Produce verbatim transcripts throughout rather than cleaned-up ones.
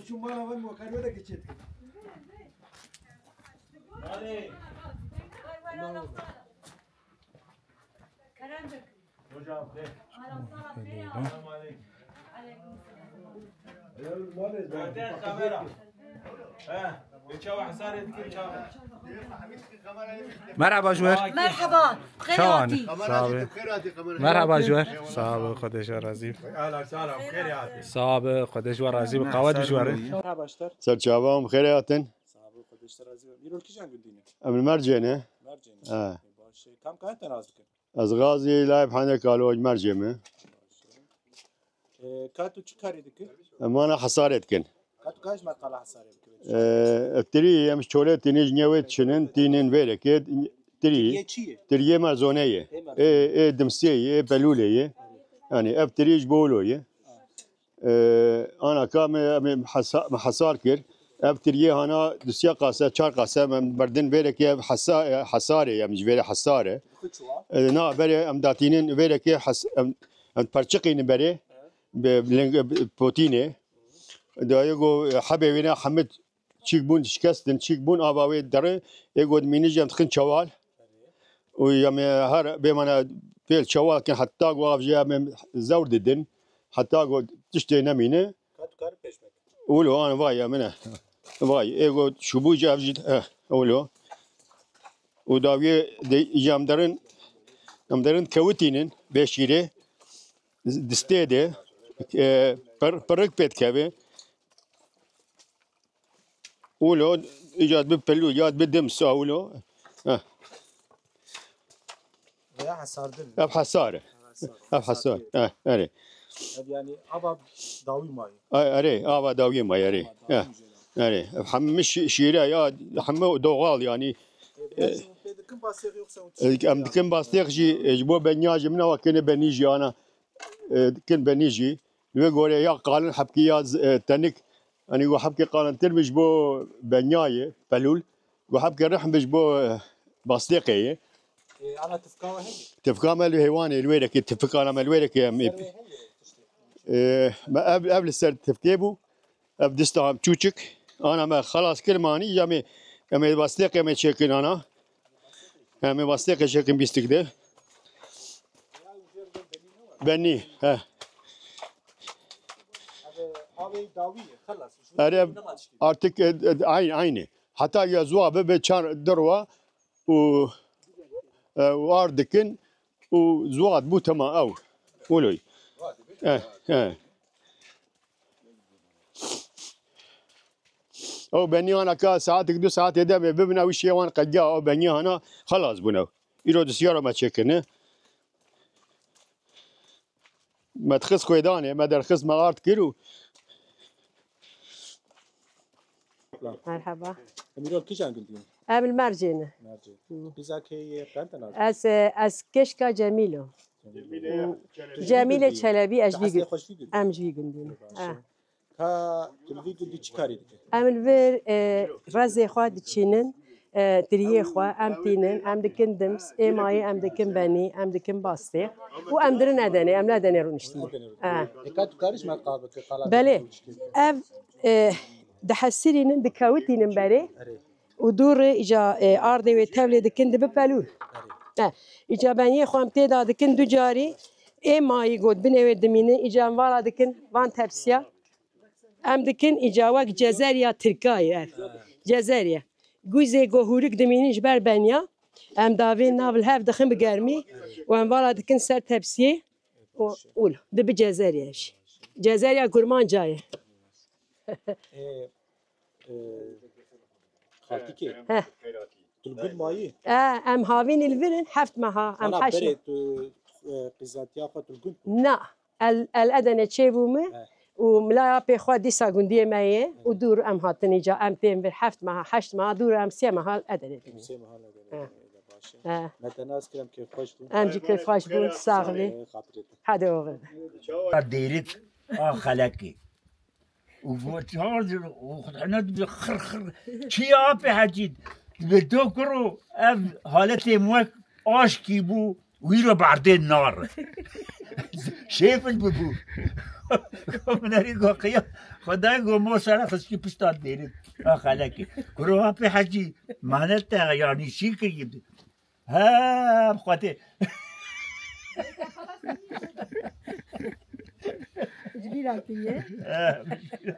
Şu mala var mı? Karyo da geçecek. Merhaba ji we. Merhaba. Çawan. Sabe. Merhaba ji we. Sabe, Xwedê ji we razî. Sabe, Xwedê ji we razî. Qawet bi ji we re. Merhaba. Ser çavan, bi xêrê hatin. Sabe, Xwedê ji we razî. Îro li kîjan gundî ne? Em li Mercê ne. Mercê ne. He. Baş e. Kam kayên te nas dikin? Ez Gazî Layb Hene Kalo ji Mercê me. E, ka tu çi karî dikî? Em wana hesarê dikin. Ka tu karî ji me qala hesarê bikî? E, tirî em ji çolê tînî ji newê çinin, tînin vêrekê, tirî. Tiriyê çi ye? Tiriyê merzonê ye. Ê merzonê. Ê, ê dimsê ye, ê pelûlê ye. Yani ev tirî ji bo wilo ye. Ee, ana ka me, me hesa-, me hesar kir. Ev tiriyê hana du sê qase, çar qase, em berdin vêrekê ev hesa-, e, hesarê, em ji vêrê hesare. Ee, na berê em datînin vêrekê hes-, em, em perçiqînin berê, bi, bi ling-, bi potînê. Dayê go, e, hebê wêne hemid çîk bûn, şikestin, çîk bûn, ava wê derê, ê got mînî jî em dixin çewal. Û ya me her bêmane pêl çewal kin heta ku av jî em zewr didin. Heta ku tiştê nemîne. Ka tu karî pêş bek. Wilo an vay ya min e. Vay, ê got şubû jî ev jî, eh, wilo. Û dawiyê de jî em derin, em derin kewitînin, bêşîrê, distê de, e, pir-, pirik pê dikeve. Wilo, îca dibe pelû, ya dibe dims, a wilo. Heh. Veya hesardin. Ev hesar e. Hesar. Ev hesar. Hesar. Heh, erê. Ev yani ava dawî mayî. A-, erê, ava dawî mayî, erê. Ava dawî. Heh. Erê. Ev hemî şî-, şîre ya, hemî doğal yani. E, e, pê dikin bastêx yoksa o e, çi em ya? Dikin bastêx jî, e, ji bo benya jî min awa kene benî jî ana. E, dikin benî jî. Li wê gorê ya qalin hebkî ya z-, e, tenik. Yanî ku hebkê qalintir bi ji bo benyayê, pelûl. Ku hebkê rih bi ji bo, e, bastêqê ye. E, ana tifka we heye? Tifka me li hêwanê, li wêrekê, tifik ana me li wêrekê em ê. Ser wê heye tiştê? E, me ev, ev li ser tifkê bû. Ev dista çûçik. Ana me xelas kir manî, ya me, em ê bastêqê me çêkin ana. Em ê bastêqê çêkin bîstik de. Benî, he. Erê, artık, e, e, aynı, aynı. Heta ya zuwa bibe çar derwa û, e, û ar dikin û zuwa bû tema ew. Wilo. E, e. Ew benî hana ka saetek du saetê de bê bibin ew şêwan qediya ew benî hana xelas bûn ew. Îro di siyara me çêkirine. Me dixist xwêdanê, me derxist me ard kir û Merhaba. Em îro li kîjan gundî ne? Em li Mercê ne. Mercê. Hı. Qîza kê yê qente navê? Ez, e, ez keşka Cemîl o. Cemîlê Çelebî. Cemîlê Çelebî, ez ji vî gundî. Em ji vî gundî ne. Baş e. Ha. Ka tu li vî gundî çi karî dikî? Em li vir, e, rezê xwe diçînin, e, tiriyê xwe, em tînin, em dikin dims, ê mayî em dikin benî, em dikin bastêx û em dirin Edenê, em li Edenê rûniştîne. Edenê rûniştîne. E, ka tu karî ji me qal bikî, qala Belê. Ev, e, dihesirînin, dikewitînin berê. Erê. Û dûrê îca, e, ardê wê tevlê dikin dibe pelûl. E, îca beniyê xwe em tê de dikin du carî, ê mayî got binê wê dimînin, îca em vala dikin van tepsiya. Em dikin îca wek cezeriya tirka ye ev. Cezeriya. Guzê go hûrik dimînin ji ber beniya. Em davên nav li hev dixin bi germî û em vala dikin ser tepsiyê û ûl dibe cezeriya jî. Cezeriya kurmanca ye. Ê, Ee, Xaltîkê. Heh. Tu li gund mayî? E, em havînî li vir in, heft meha, em Ana, heşt berê meha. Tu, e, qîzatiya xwe tu li gund bû? Na, el, el Edene çêbû min He. Û milaya pê xwe dîsa gundiyê me ye He. Û dûr em hatin îca, em tên vir heft meha, heşt meha, dûr em sê meha li Edene dimîn. Sê meha li Edene He. Baş e. He. Me te nas kir, em kêfxweş bûn. Em jî kêfxweş bûn, sax bî. Xatirê, xatirê te. Hadi oğlum. Dêrik a xelekê. Û got, "Ya, o hene dibe xir xir. Çi ya apê Hecî?" Dibe, "Do kuro, ev haletê min wek aşkî bû, wî re berdê nar." Şêfil bibû. Ko min erî go qiya. Xwedayê go mo sere xistî pişta dêrê. Ha xelekê. Kuro apê hecî. Manet te yanî şî kirî. He, xwedê. Ji bîra kiriye. He, ji bîra.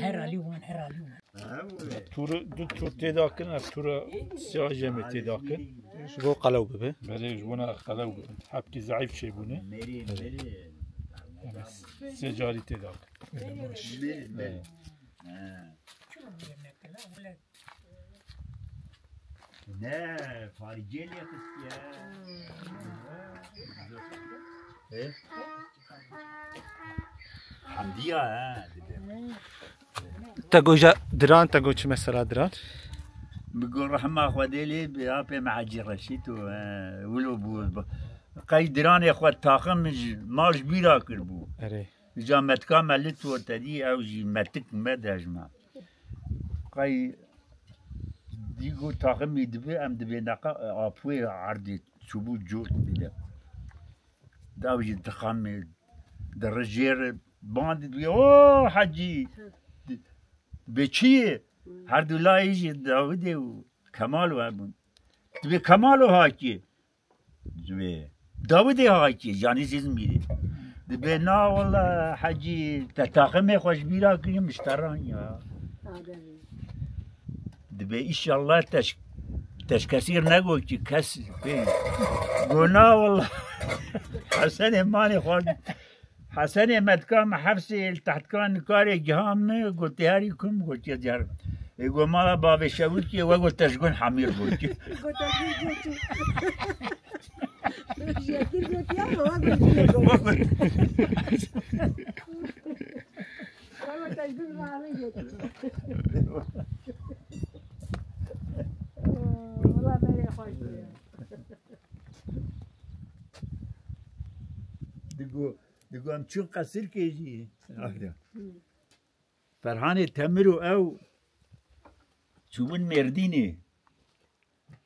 Her alî wan, her alî wan. Tûr, du tûr tê dakin, ev tûra siyah jemê tê dakin. Ji bo qelew bibe. Belê, ji bona qelew bibe. Hepkî zeîf çêbûne. Sê carî tê dakin. Belê, baş. Belê, belê. He. Ne, parîcêlê xistiye. Ê? Hemdiya, he, dibe. Te goja diran, te go çi mesela diran? Bi go rehma Xwedê lê bi apê me Hecî Reşîd û, he, wilo bû. Qey diranê xwe taxim ji mal ji bîra kirbû. Erê. Îca metika me li to te dî, ew jî metik me dejme. Qey dî got taximî dibe, em dibê neqa, apûyê erdê çûbû cot bîne. Ew jî dixemê, dirijêr, bandî dibê, "O Hecî, dibê çi ye?" Her du layî jî Dawidê û Kemalo hebûn. Dibê Kemalo hakî. Dibê, Dawidê hakî, canî Îzmîrê. Dibê, "Na wela Hecî, te taximê xwe ji bîra kirî, min ji te raniya." Dibê, "Înşallah te ji, te ji kesî re nego ki kes pê." Go, "Na wela." Hesenê malê xwe Hesenê me dika me hefsê li tehtka nikarê giha min, gotê herî kum, gotiye diyar. Ê go mala bavê Şewikê, we got te ji gun hemîr gotiye. Got te ji gun gotiye. Ji yekî gotiye, we gotiye. We got. We got te ji gun hemîr gotiye. Wela berê xweş bûye. Digo, Digo em çûn qesirkê jî. Hı. Ferhanê Temir û ew çûbûn Mêrdînê.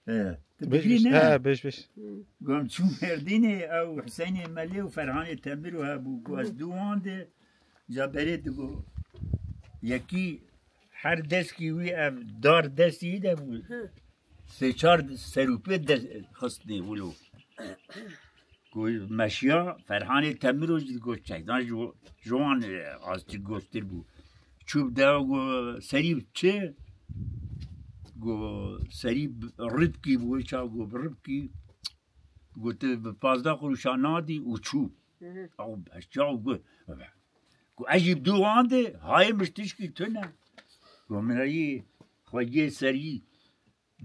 He, tu Bêj, bêj. Bêj ne? He, bêj, bêj. Digo em çûn Mêrdînê, ew Hüseynê Melê û Ferhanê Temir û hebû. Ku ez dû wan de, ca berê digo, yekî her deskî wî ev dar destî de bû. Hı. Sê çar serûpê de xistnê wilo. Ku meşiya Ferhanê Temiro jî got çeydan ji, ji wan, e, azî gottir bû. Çû bi dewa go serî çi? Go serî bi ribkî bû, ça go bi ribkî. Go tu bi pazdeh quruşa nadî û çû. Hı hı. Ew meşiya û go, go ez jî bi dû wan de hayê min ji tişkî tune. Go min reyî xwediyê serî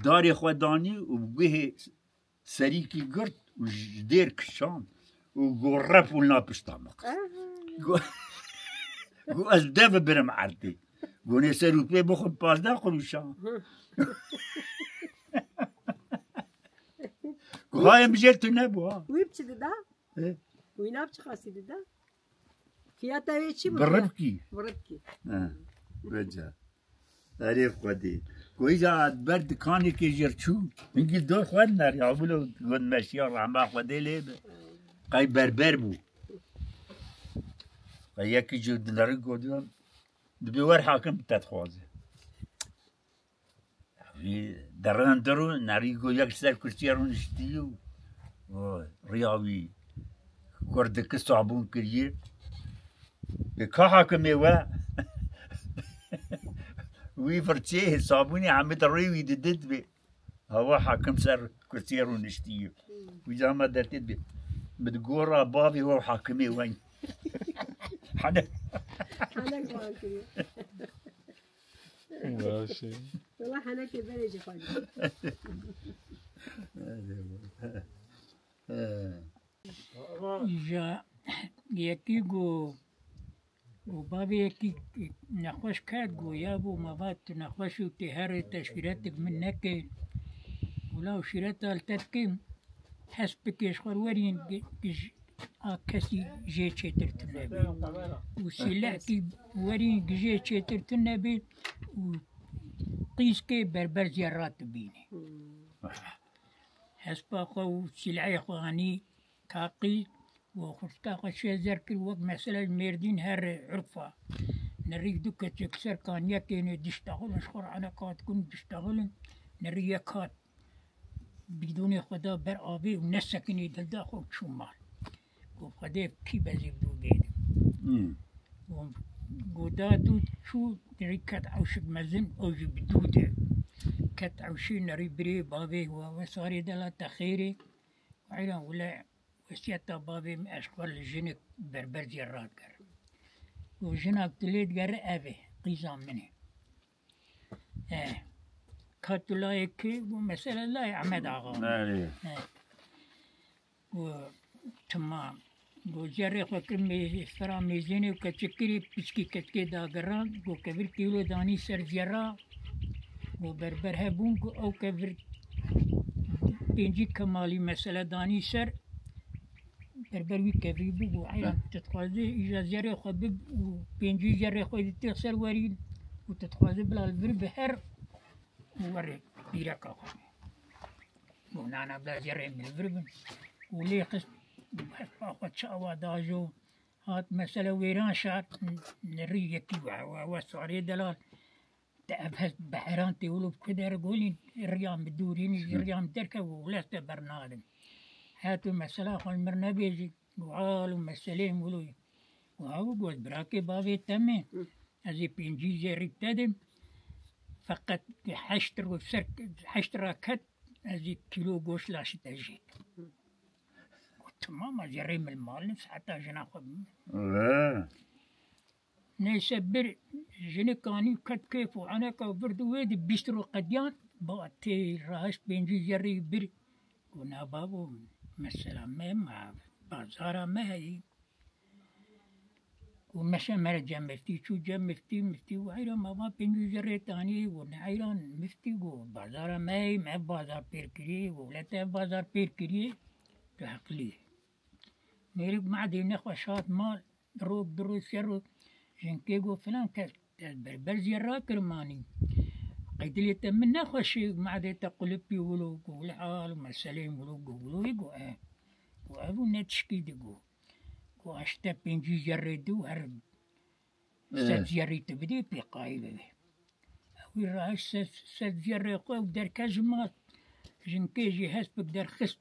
darê xwe danî û bi guhê serîkî girt û ji dêr kişand û go rep û na pişta min qist. Aha. Go, go ez dev birim erdê. Gonê ser û pê bixwim pazdeh quruşa. Go hayê min jê tune bû ha. Wî bi çi dida? He? Wî nav çi xasî dida? Fiyata wê çi bû? Bi ribkî. Bi ribkî. He. Veca. Erê Xwedê. Ku îca ber dikanekê jê re çû. Hingî dor xwe nerî. Abilo got meşiya rehma Xwedê lê be. Qey berber bû. Qey yekî jî dineri gotiyan. Dibê wer hakim te dixwaze. Wî derin dir û nerî go yek ser kursiyê rûniştî û, û riya wî kurdiki sabûn kiriye. Bi ka hakimê we wî firçeyê sabûnê hemî di rê wî didit bê. Hawa hakim ser kursiyê rûniştî ye. Wî cama dertê dibê. Min di gora bavê we û hakimê we. Hene. Hene guhan kiriye. Baş e. Wela henekê berê jî xwendî. Îja yekî go, go bavê yekî nexweş ket, go ya bo me va tu nexweş û tê herê te şîretik min neke. Wela û şîreta li te dikim, hesp bike ji xwe werîn gi-, gi-, a kesî jê çêtir tune be. Û sîlehkî werî gijê çêtir tune be û qîskê berber zî ya ratibîne. Hespa xwe û sîlehê xwe anî taqî, Û xurtika xwe çê zer kir, wek mesela Mêrdîn herê urfa. Nerî du keçek ser kan yekê nê diştexilin, ji xwe re eneka dikin diştexilin, nerî yek hat bîdonê xwe da ber avê û nesekinî dilda xwe û çû mal. Got, Xwedê kî bezî bi dû bêne. Hmm. Got, got, da dû çû, nerî ket ewşik mezin, ew jî bi dû de. Ket ewşî nerî birê bavê we, we sarê dela te xêrê. Eyran wile wesiyeta bavê min ez xwe li jinik berber zî rakirim. Got, jinak tu lê digere ev e, qîza min e. E, ka tu layê kê? Got, mesela layê Ehmed Axa. Belê. E. Got, tamam. Got, zerrê xwe kir mê-, fira mêzênê û keçikirê piçkî keçikê dagiran. Got, kevir kîlo danî ser zerra. Got, berber hebûn, got, ew kevir pêncî kemalî mesela danî ser. Berber wî kevrî bû, got, Eyran, tu dixwazî îja zerrê xwe bib û pêncî zerrê xwe dî têx ser werî û tu dixwazî bila li vir bi her û werê pîreka xwe. Got, na, na, bila zerrê min li vir bin. Û lê xist, hespa xwe çawa dajo, hat mesela wêran şart, nerî yekî we, we, we sarê delal. Te ev hest beheran tê wilo bi ku der golîn, riya min dûrînî, riya min derke û wile te bernadim. Heto mesela xwe li mir nebêjî, got, hal û meseleyên wilo. Got, ew got, birakê bavê te me, ez ê pêncî zerrî te dim, feqet heşt ro ser, heşt ra ket, ez ê kîlo goşt laşî te jêkim. Got, tamam, ez ê rê min li mal nim, saeta jina xwe bim. He. Neyse bir jinik anî ket kêf û eneka vir di wê di bîst ro qediyan, ba tê rahişt pêncî zerrî bir. Got, na babo, mesela me ma bazara me heyî. Got, meşe mere cem miftî, çû cem miftî, miftî got, eyran ma van pêncî zerrê tanî, got, ne eyran miftî, got, bazara me heyî, me bazar pêr kirî, got, wile te bazar pêr kirî, tu heqlî. Mêrik Madê nexweş hat mal, rok, du roj, sê roj, jinkê got, filan kes, ez berber zî rakirim anî. Qey dilê te min nexweş e, Madê te qulipî wilo, got, wile hal û meseleyên wilo, got, wilo, got, e. Got, ev û ne tişkî di, got. Got, ez ji te pêncî zerrê di û her sed zerrî tu bidê, pê qayîl bibê. Ew wî rahişt sed, sed zerrê xwe û derket ji mal. Jinkê jî hespik derxist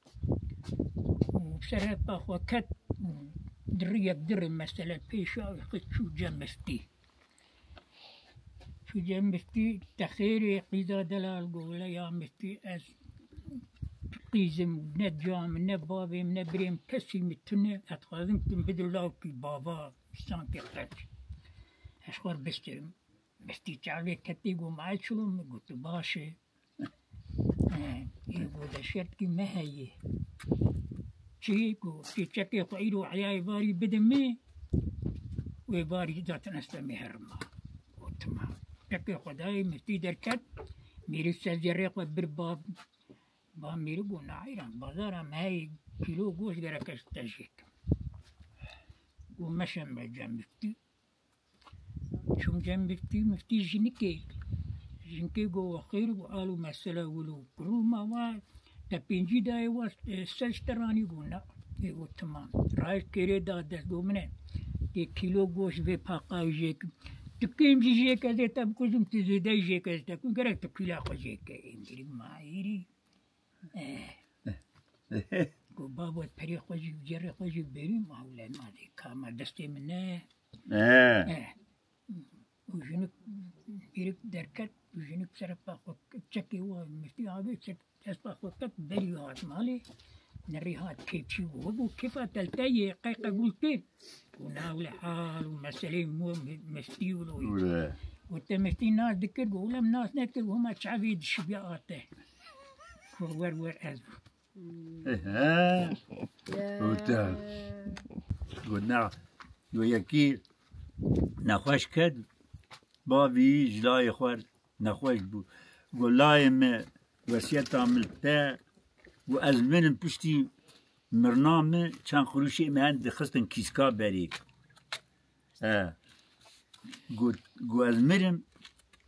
û ser hepa xwe ket û di riyek dirê mesele pêşa wî xist çû cem miftî. Çû cem miftî, te xêrê qîza delal, got, wile ya miftî, ez qîzim, ne cam, ne bavêm, ne birêm, kesî min tune, ez dixwazim tu min bidî lawkî bava, sankê qeç. Ez xwe bistirim. Miftî çavê ketî, got, ma çilo? Min got, tu baş e. He, ê got, de şertkî me heye. Çi? Got, pêçekê xwe îro heyayê varî bide min, wê varî zaten ez te mê herima. Got, tamam. Pêçekê xwe dayê, miftî derket, mêrik ser zerrê xwe bir ba, ba mêrik got, na eyran, bazara me heye, kîlo goşt gerek ez te jêkim. Got, meşe me cem miftî. Çûm cem miftî, miftî jinikê. Jinikê got, we xêr, got, al û mesele wilo. Rûma wa, te pêncî dayê wa, e, sed ji te ranî? Got, na. Ê, got, tamam. Rayê kêrê da dest, got, min e. Tê kîlo goşt vê paqa jêkim. Tu kêm jî jêke, ez ê te bikujim, tu zêde jêke, ez te ku gerek tu kîla xwe jêke. Ê, mêrik ma êrî. Eh. Got, babo, perê xwe jî, cerê xwe jî berî, ma wile nadê, ka ma destê min ne. Eh. Eh. Û jinik bîrik derket, û jinik serepa xwe çekê wa miftî avê, çek, despa xwe ket, berî hat malê, nerî hat kêfçî û bû, kêfa te li te yê, qey qebûl kir. Û na wile hal û meseleyê mû miftî wilo. Wile. Û te miftî nas dikir, û wile nas nekir, û hema çavê dişibiya ate. Û wer wer ez bû. He. Û te. Got, na, got, yekî nexweş ket, bavî ji layê xwe nexweş bû. Got, layê me wesiyeta min li te, got, ez mirim, piştî mirina min çend qirûşê me hen dixistin kîska berê. He. Got, got, ez mirim,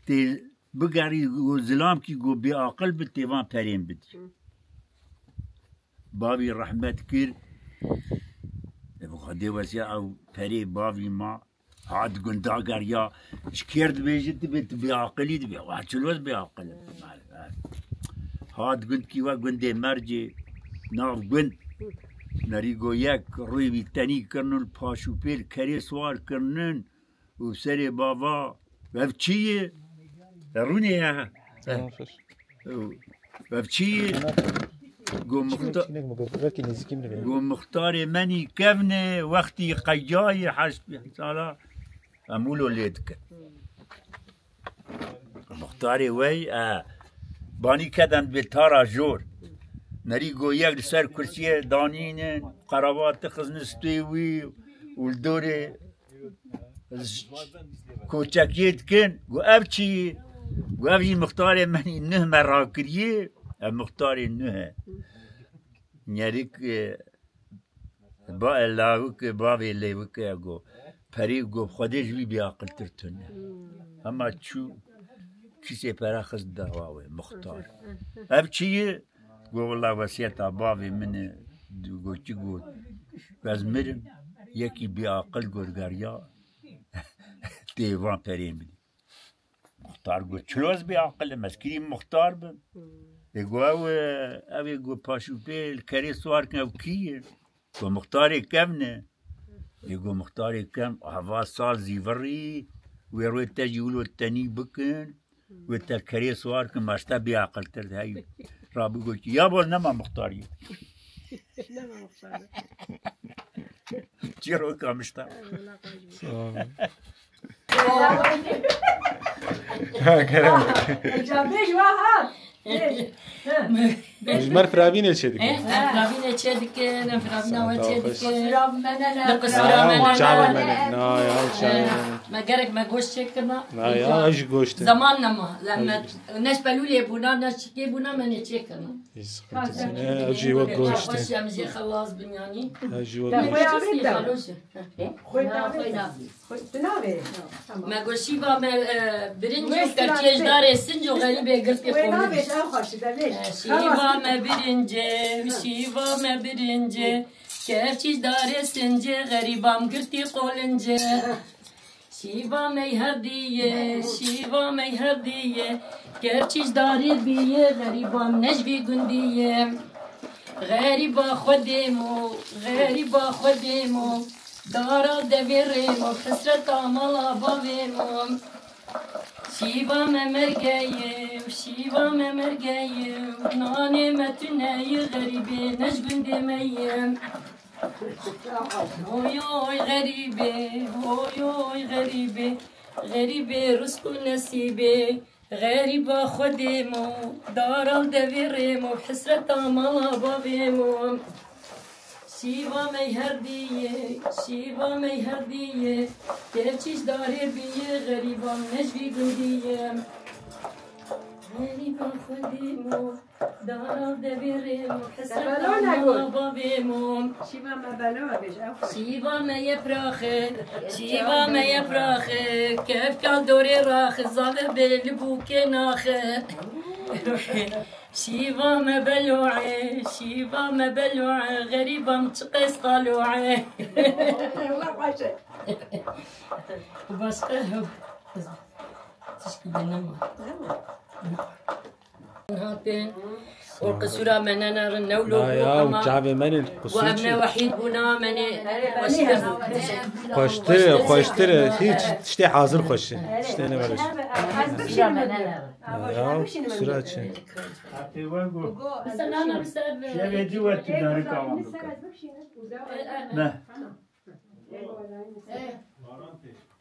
tê bigerî, got, zilamkî, got, bêaqil bi, tê van perên bidî. Hı. Bavî rehmet kir. Li bi Xwedê wesiya ew perê bavî ma hat gunda geriya. Ji kêr dibêjit dibê tu bêaqilî dibê. Wa çiloz bêaqil. Hat gund kî we gundê mercê nav gund. Nerîgo yek rûyê wî tenî kirinin, paş û pêl kerê siwar kirinin û serê bava ev çi ye? Rûnê ye. Ev çi ye? Go muxta-, go muxtarê menî kevne wextî qeyayê heşt sala em wilo lê dikin. Muxtarê wey, e, banî keden bi tara jor. Nerî go yek li ser kursiyê danînin, qerabatî xizin stûyê wî û li dorê koçekiyê dikin. Got, ev çi ye? Got, ev jî muxtarê menî nuh me rakiriye. Ev muxtarê nuh e. Nêrîk, e, ba, e, lawik, e, bavê lêwik e, got, perî, got, Xwedê ji wî bêaqiltir tune. Hema çû kîsê pere xist dawa wê, muxtar. Ev çi ye? Got, wela wesiyeta bavê min e, got, çi got? Ez mirim, yekî bêaqil got, geriya tê van perê min. Muxtar got, çilo ez bêaqil im, ez kirî muxtar bim. Ê got, ew, ew ê got, paş û pêl kerê siwar kin, ew kî ye? Got, muxtarê kevn e. Ê got, muxtarê kevn, heva sal zîvirî, wê rûyê te jî wilo tenî bikin, wê te kerê siwar kin, ma ji te bêaqiltir de heyî. Rabû got, ya bol nema muxtarî. Nema muxtarî. Çîroka mişta. Sağ ol. Ha, kerem. Ca bêj wa ha. Bêj. Ji mer firavînê çê dikin. Eh, em firavînê çê dikin, em firavîna we çê dikin. Firavîna me ne, ne. Li qisura me ne. Çavê me ne. Na ya, çavê me ne. Me gerek me goşt çê kirina. Na ya, ew jî goşt e. Zeman nema. Em ne ji pelûlê bûna, ne ji çikê bûna, me ne çê kirina. Hiç sıkıntı yok. Ew jî wek goşt e. Xweş em jê xelas bin yanî. Ew jî wek goşt e. Xwe navê. Xwe navê. Tamam. Me got şîva me, e, birinc û kerçiyê ji darê sinc û xerîbê girtî xwe. Wê navê, ew xweş e, de bêj. E, şîva me birinc e, şîva me birinc e. Kerçî ji darê sinc e, xerîbam girtî qolinc e. Şîva me herdî ye, şîva me herdî ye. Kerçî ji darê bî ye, xerîbam ne ji vî gundî ye. Xerîba Xwedê mo, xerîba Xwedê mo. Dara devê rê mo, hesreta mala bavê mo. Şîva me merge ye, şîva me merge ye. Nanê me tune ye, xerîbê ne ji gundê me ye. Oy oy xerîbê, oy oy xerîbê. Xerîbê rizq û nesîbê. Xerîba Xwedê mo, dara devê rê mo, hesreta mala bavê mo. Şîva me herdî ye, şîva me herdî ye. Kerçî ji darê bî ye, xerîbam ne ji vî gundî ye. Xerîba Xwedê mo, dara devê rê mo, hesreta mala bavê mo. Şîva me belo bêj, ew xweş. Şîva me ye praxe, şîva me ye praxe. Kevka dorê raxe, zave bê li bûkê naxe. Şîva me beloe, şîva me beloe, xerîbam çi qes qaloe. Wela xweş e. Başqa tişkî de nema. Hatin, û qisûra me nenerin, ne wilo bû, ya, û çavê me ne qisûr çi? Em ne wehîd bûna, me ne xweştir. Xweştir e, xweştir e. Hiç tiştê hazir xweş e. Tiştê ne xweş. Ya, sura çi? Şevê dî we tu darî kawan bike. Ne.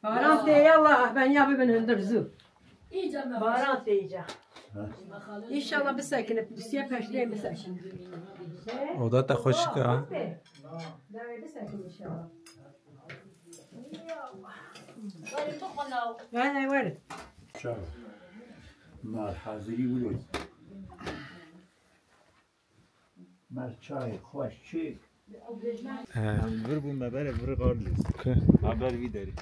Baran tê, yallah, ben ya bibin hundir zû. Baran tê îca. İnşallah bisekine, dusiye peştê bisekine. Oda te xweşik e, ha? Dawê bisekine inşallah. Were, were. Çawa? Mal hazirî wilo. Mer çayê xweş çêk. Em vir bûn me berê vir Xardilîs. Ku? Ha, ber vî derî.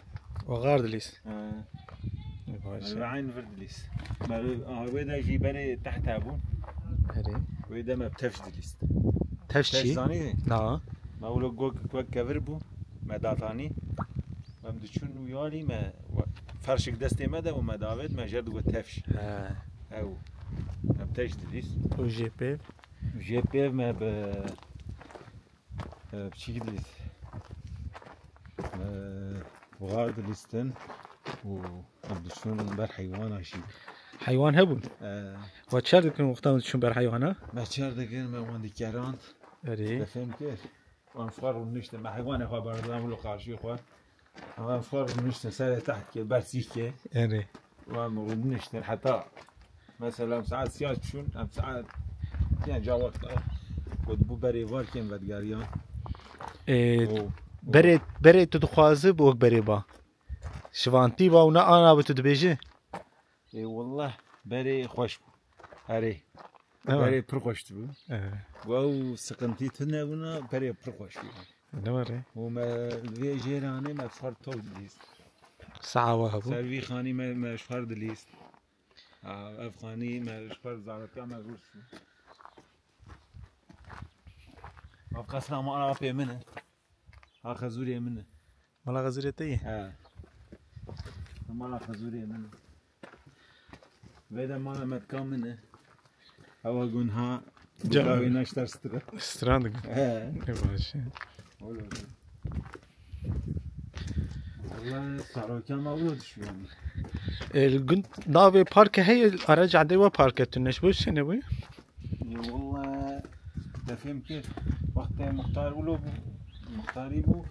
O Xardilîs. He. Vay. Mer eyn vir dilîst. Mer, aha, wê de jî berê tehta bûn. Erê. Wê de me tevş dilîst. Tevş çi? Tevş zanî? Na. Me wilo gog wek kevir bû, me datanî. Em diçûn û yalî me we-, ferşik destê me de û me davêt, me jê re digot tefş. He. Ew. Em teş dilîst. Û jê pêv? Jê pêv me bi, e, bi çi dilîst? E, buxar dilîstin û em diçûn ber heywana jî. Heywan hebûn? E. We çer dikin wexta em diçûn ber heywana? Me çer dikin, me wan dikerand. Erê. Te fêm kir? Wan xwe rûniştin, me heywanê xwe berdan wilo qarşî xwe. Wan xwe rûniştin, serê teht kir, ber sîh kir. Erê. Wan rûniştin, heta mesela em saet siyah çûn, em saet, yani ca wexta, ku bû berê var kêm vedigeriyan. Ê, û, û berê, berê tu dixwazi bi wek berê ba? Şivantî ba û ne ana bi tu dibêjî? Ê, wallah, berê xweş bû. Erê. Evet. Berê pir xweş dibû. Evet. Û ew sıkıntı tune bûna, berê pir xweş bû. Ne var e? Û me vê jêranê me ji xwe re tok dilîst. Sawa hebû. Ser vî xanî me, me ji xwe re dilîst. Ha, ev xanî me ji xwe re zarokya me rûst. Ev qesra mala apê min e. Ha, xezûrê min e. Mala xezûrê te ye? He. Mala xezûrê min e. Vê de mala metka min e. Ewa gun ha. Ca- Dikavê naşter stira. Stran dikin. He. Ne baş e. Öyle oldu. Vallahi sarokya ma öyle düşüyor. E, li gund navê parke heye, ara cadê we parke tu neş bu sene bu? Ê, wele, te fêm kir, wextê muxtar wilo bû, muxtarî bû,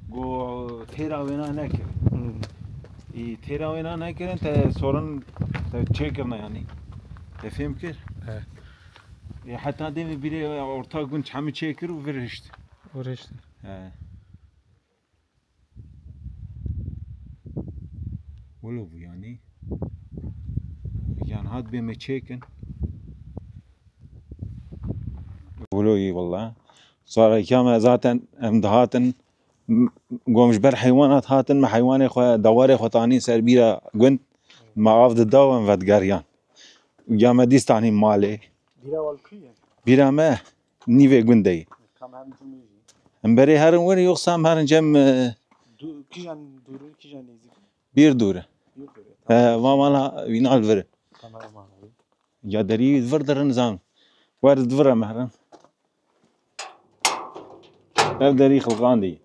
got, têra wêna nekir. Hmm. Ê, têra wêna nekirin, te sorin, te çêkirine, yanî. Te fêm kir? He. Ê, heta demê bîrê orta gund hemî çêkir û vir hişt. Vir hişt. He. Wilo bû yanî. Yan hat bê me çêkin. Wilo yî wele. Zareka me zaten em dihatin, m-, gom ji ber heywanat hatin, me heywanê xwe, dewarê xwe tanîn ser bîra gund, me av dida û em vedigeriyan. Ya me dîst anîn malê. Bîra we li ku ye? Bîra me nîvê gundê ye. Kam hem cumî jî? Em berê herin wir, yoksa em herin cem, e, Du-, kîjan dûr in, kîjan nêzîk in? Bîr dûr e. Bîr dûr e. He, va mala wîna li vir e. Kameraman abi. Ya derî vir dirin zan. Wer di vir em herin. Ev derî xilqandî.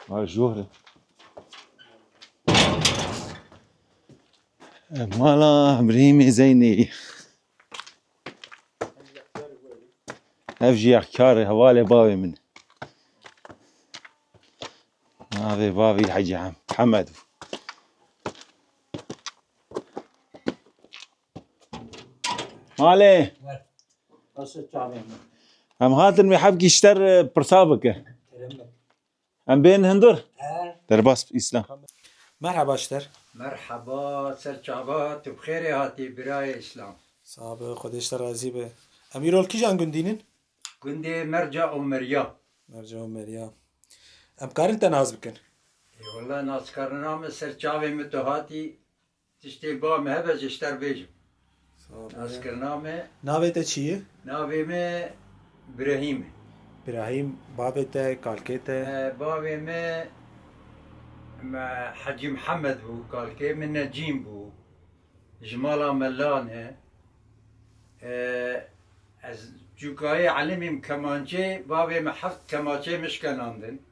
Vay jor e. E, mala Îbrahîmê Zeynê. Ev jî yexkar e, hevalê bavê min. Navê bavî Hecî Hem-, Hemed bû. Malê. Nasıl çavên min? Em hatin wê hevkî ji te re pirsa bike. Kerem bike. Em bên hundir? He. Derbas Îslam. Merhaba ji te re. Merhaba, ser çava, tu bi xêrê hatî birayê Îslam. Sağ be, Xwedê ji te razî be. Em îro li kîjan gundî nin? Gundê Merca Omeriya. Merca Omeriya. Em karin te nas bikin? Ê, wele naskarina min ser çavê min tu hatî. Tiştê ba me hebe ji te re bêjim. Sağ ol. Naskirina me. Navê te çi ye? Navê me Birahîm e. Birahîm, bavê te, kalkê te? E, bavê me, me Hecî Mihemed bû, kalkê min Necîm bû. Ji mala me lan e. E, ez cûkayê elimîm kemançê, bavê me heft kemaçê min şkenandin.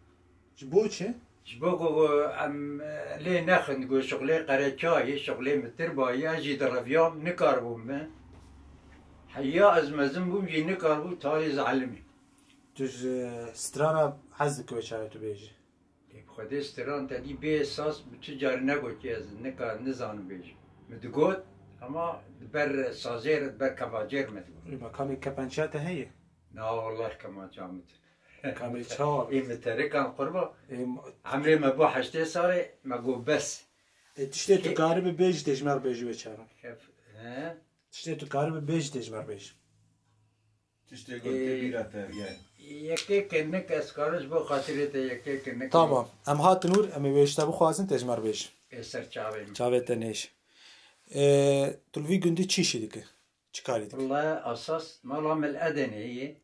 Ji bo çi? Ji bo ku em, e, lê nexin, ku şixulê qereçayê, şixulê mitirbayê, ez jî direviyam, nikaribûm me. Heya ez mezin bûm jî nikarbû talî ez elimî. Tu ji strana hez dikî wê çawa tu bêjî? Ê, bi Xwedê stran te dî bê esas bi tu carî negotiye ez nikar, nizanim bêjim. Min digot, ama li ber sazê re, li ber kevacê re me digot. Ê, ma kamê kepençeya te heye? Na, wallah kemança min tune. Kamê çawa? Ê, min terikan qurba. Ê, ma- Emrê me bû heştê salê, me got bes. Ê, tiştê tu Kê- karibî bêjî tê ji me re bêjî wê çawa. Kef-, he? Tiştê tu karibî bêjî tê ji me re bêjî. Tiştê ku tê bîra te, yani. Yekê kinik ez karim ji bo xatirê te yekê kinik. Tamam. Em hatin wir, em ê wê ji te bixwazin, tê ji me re bêjin. Ê ser çavê min. Çavê te nêj. E, tu li vî gundî çi işî dike? Çi karî dike? Wele esas mala me li Edenê ye.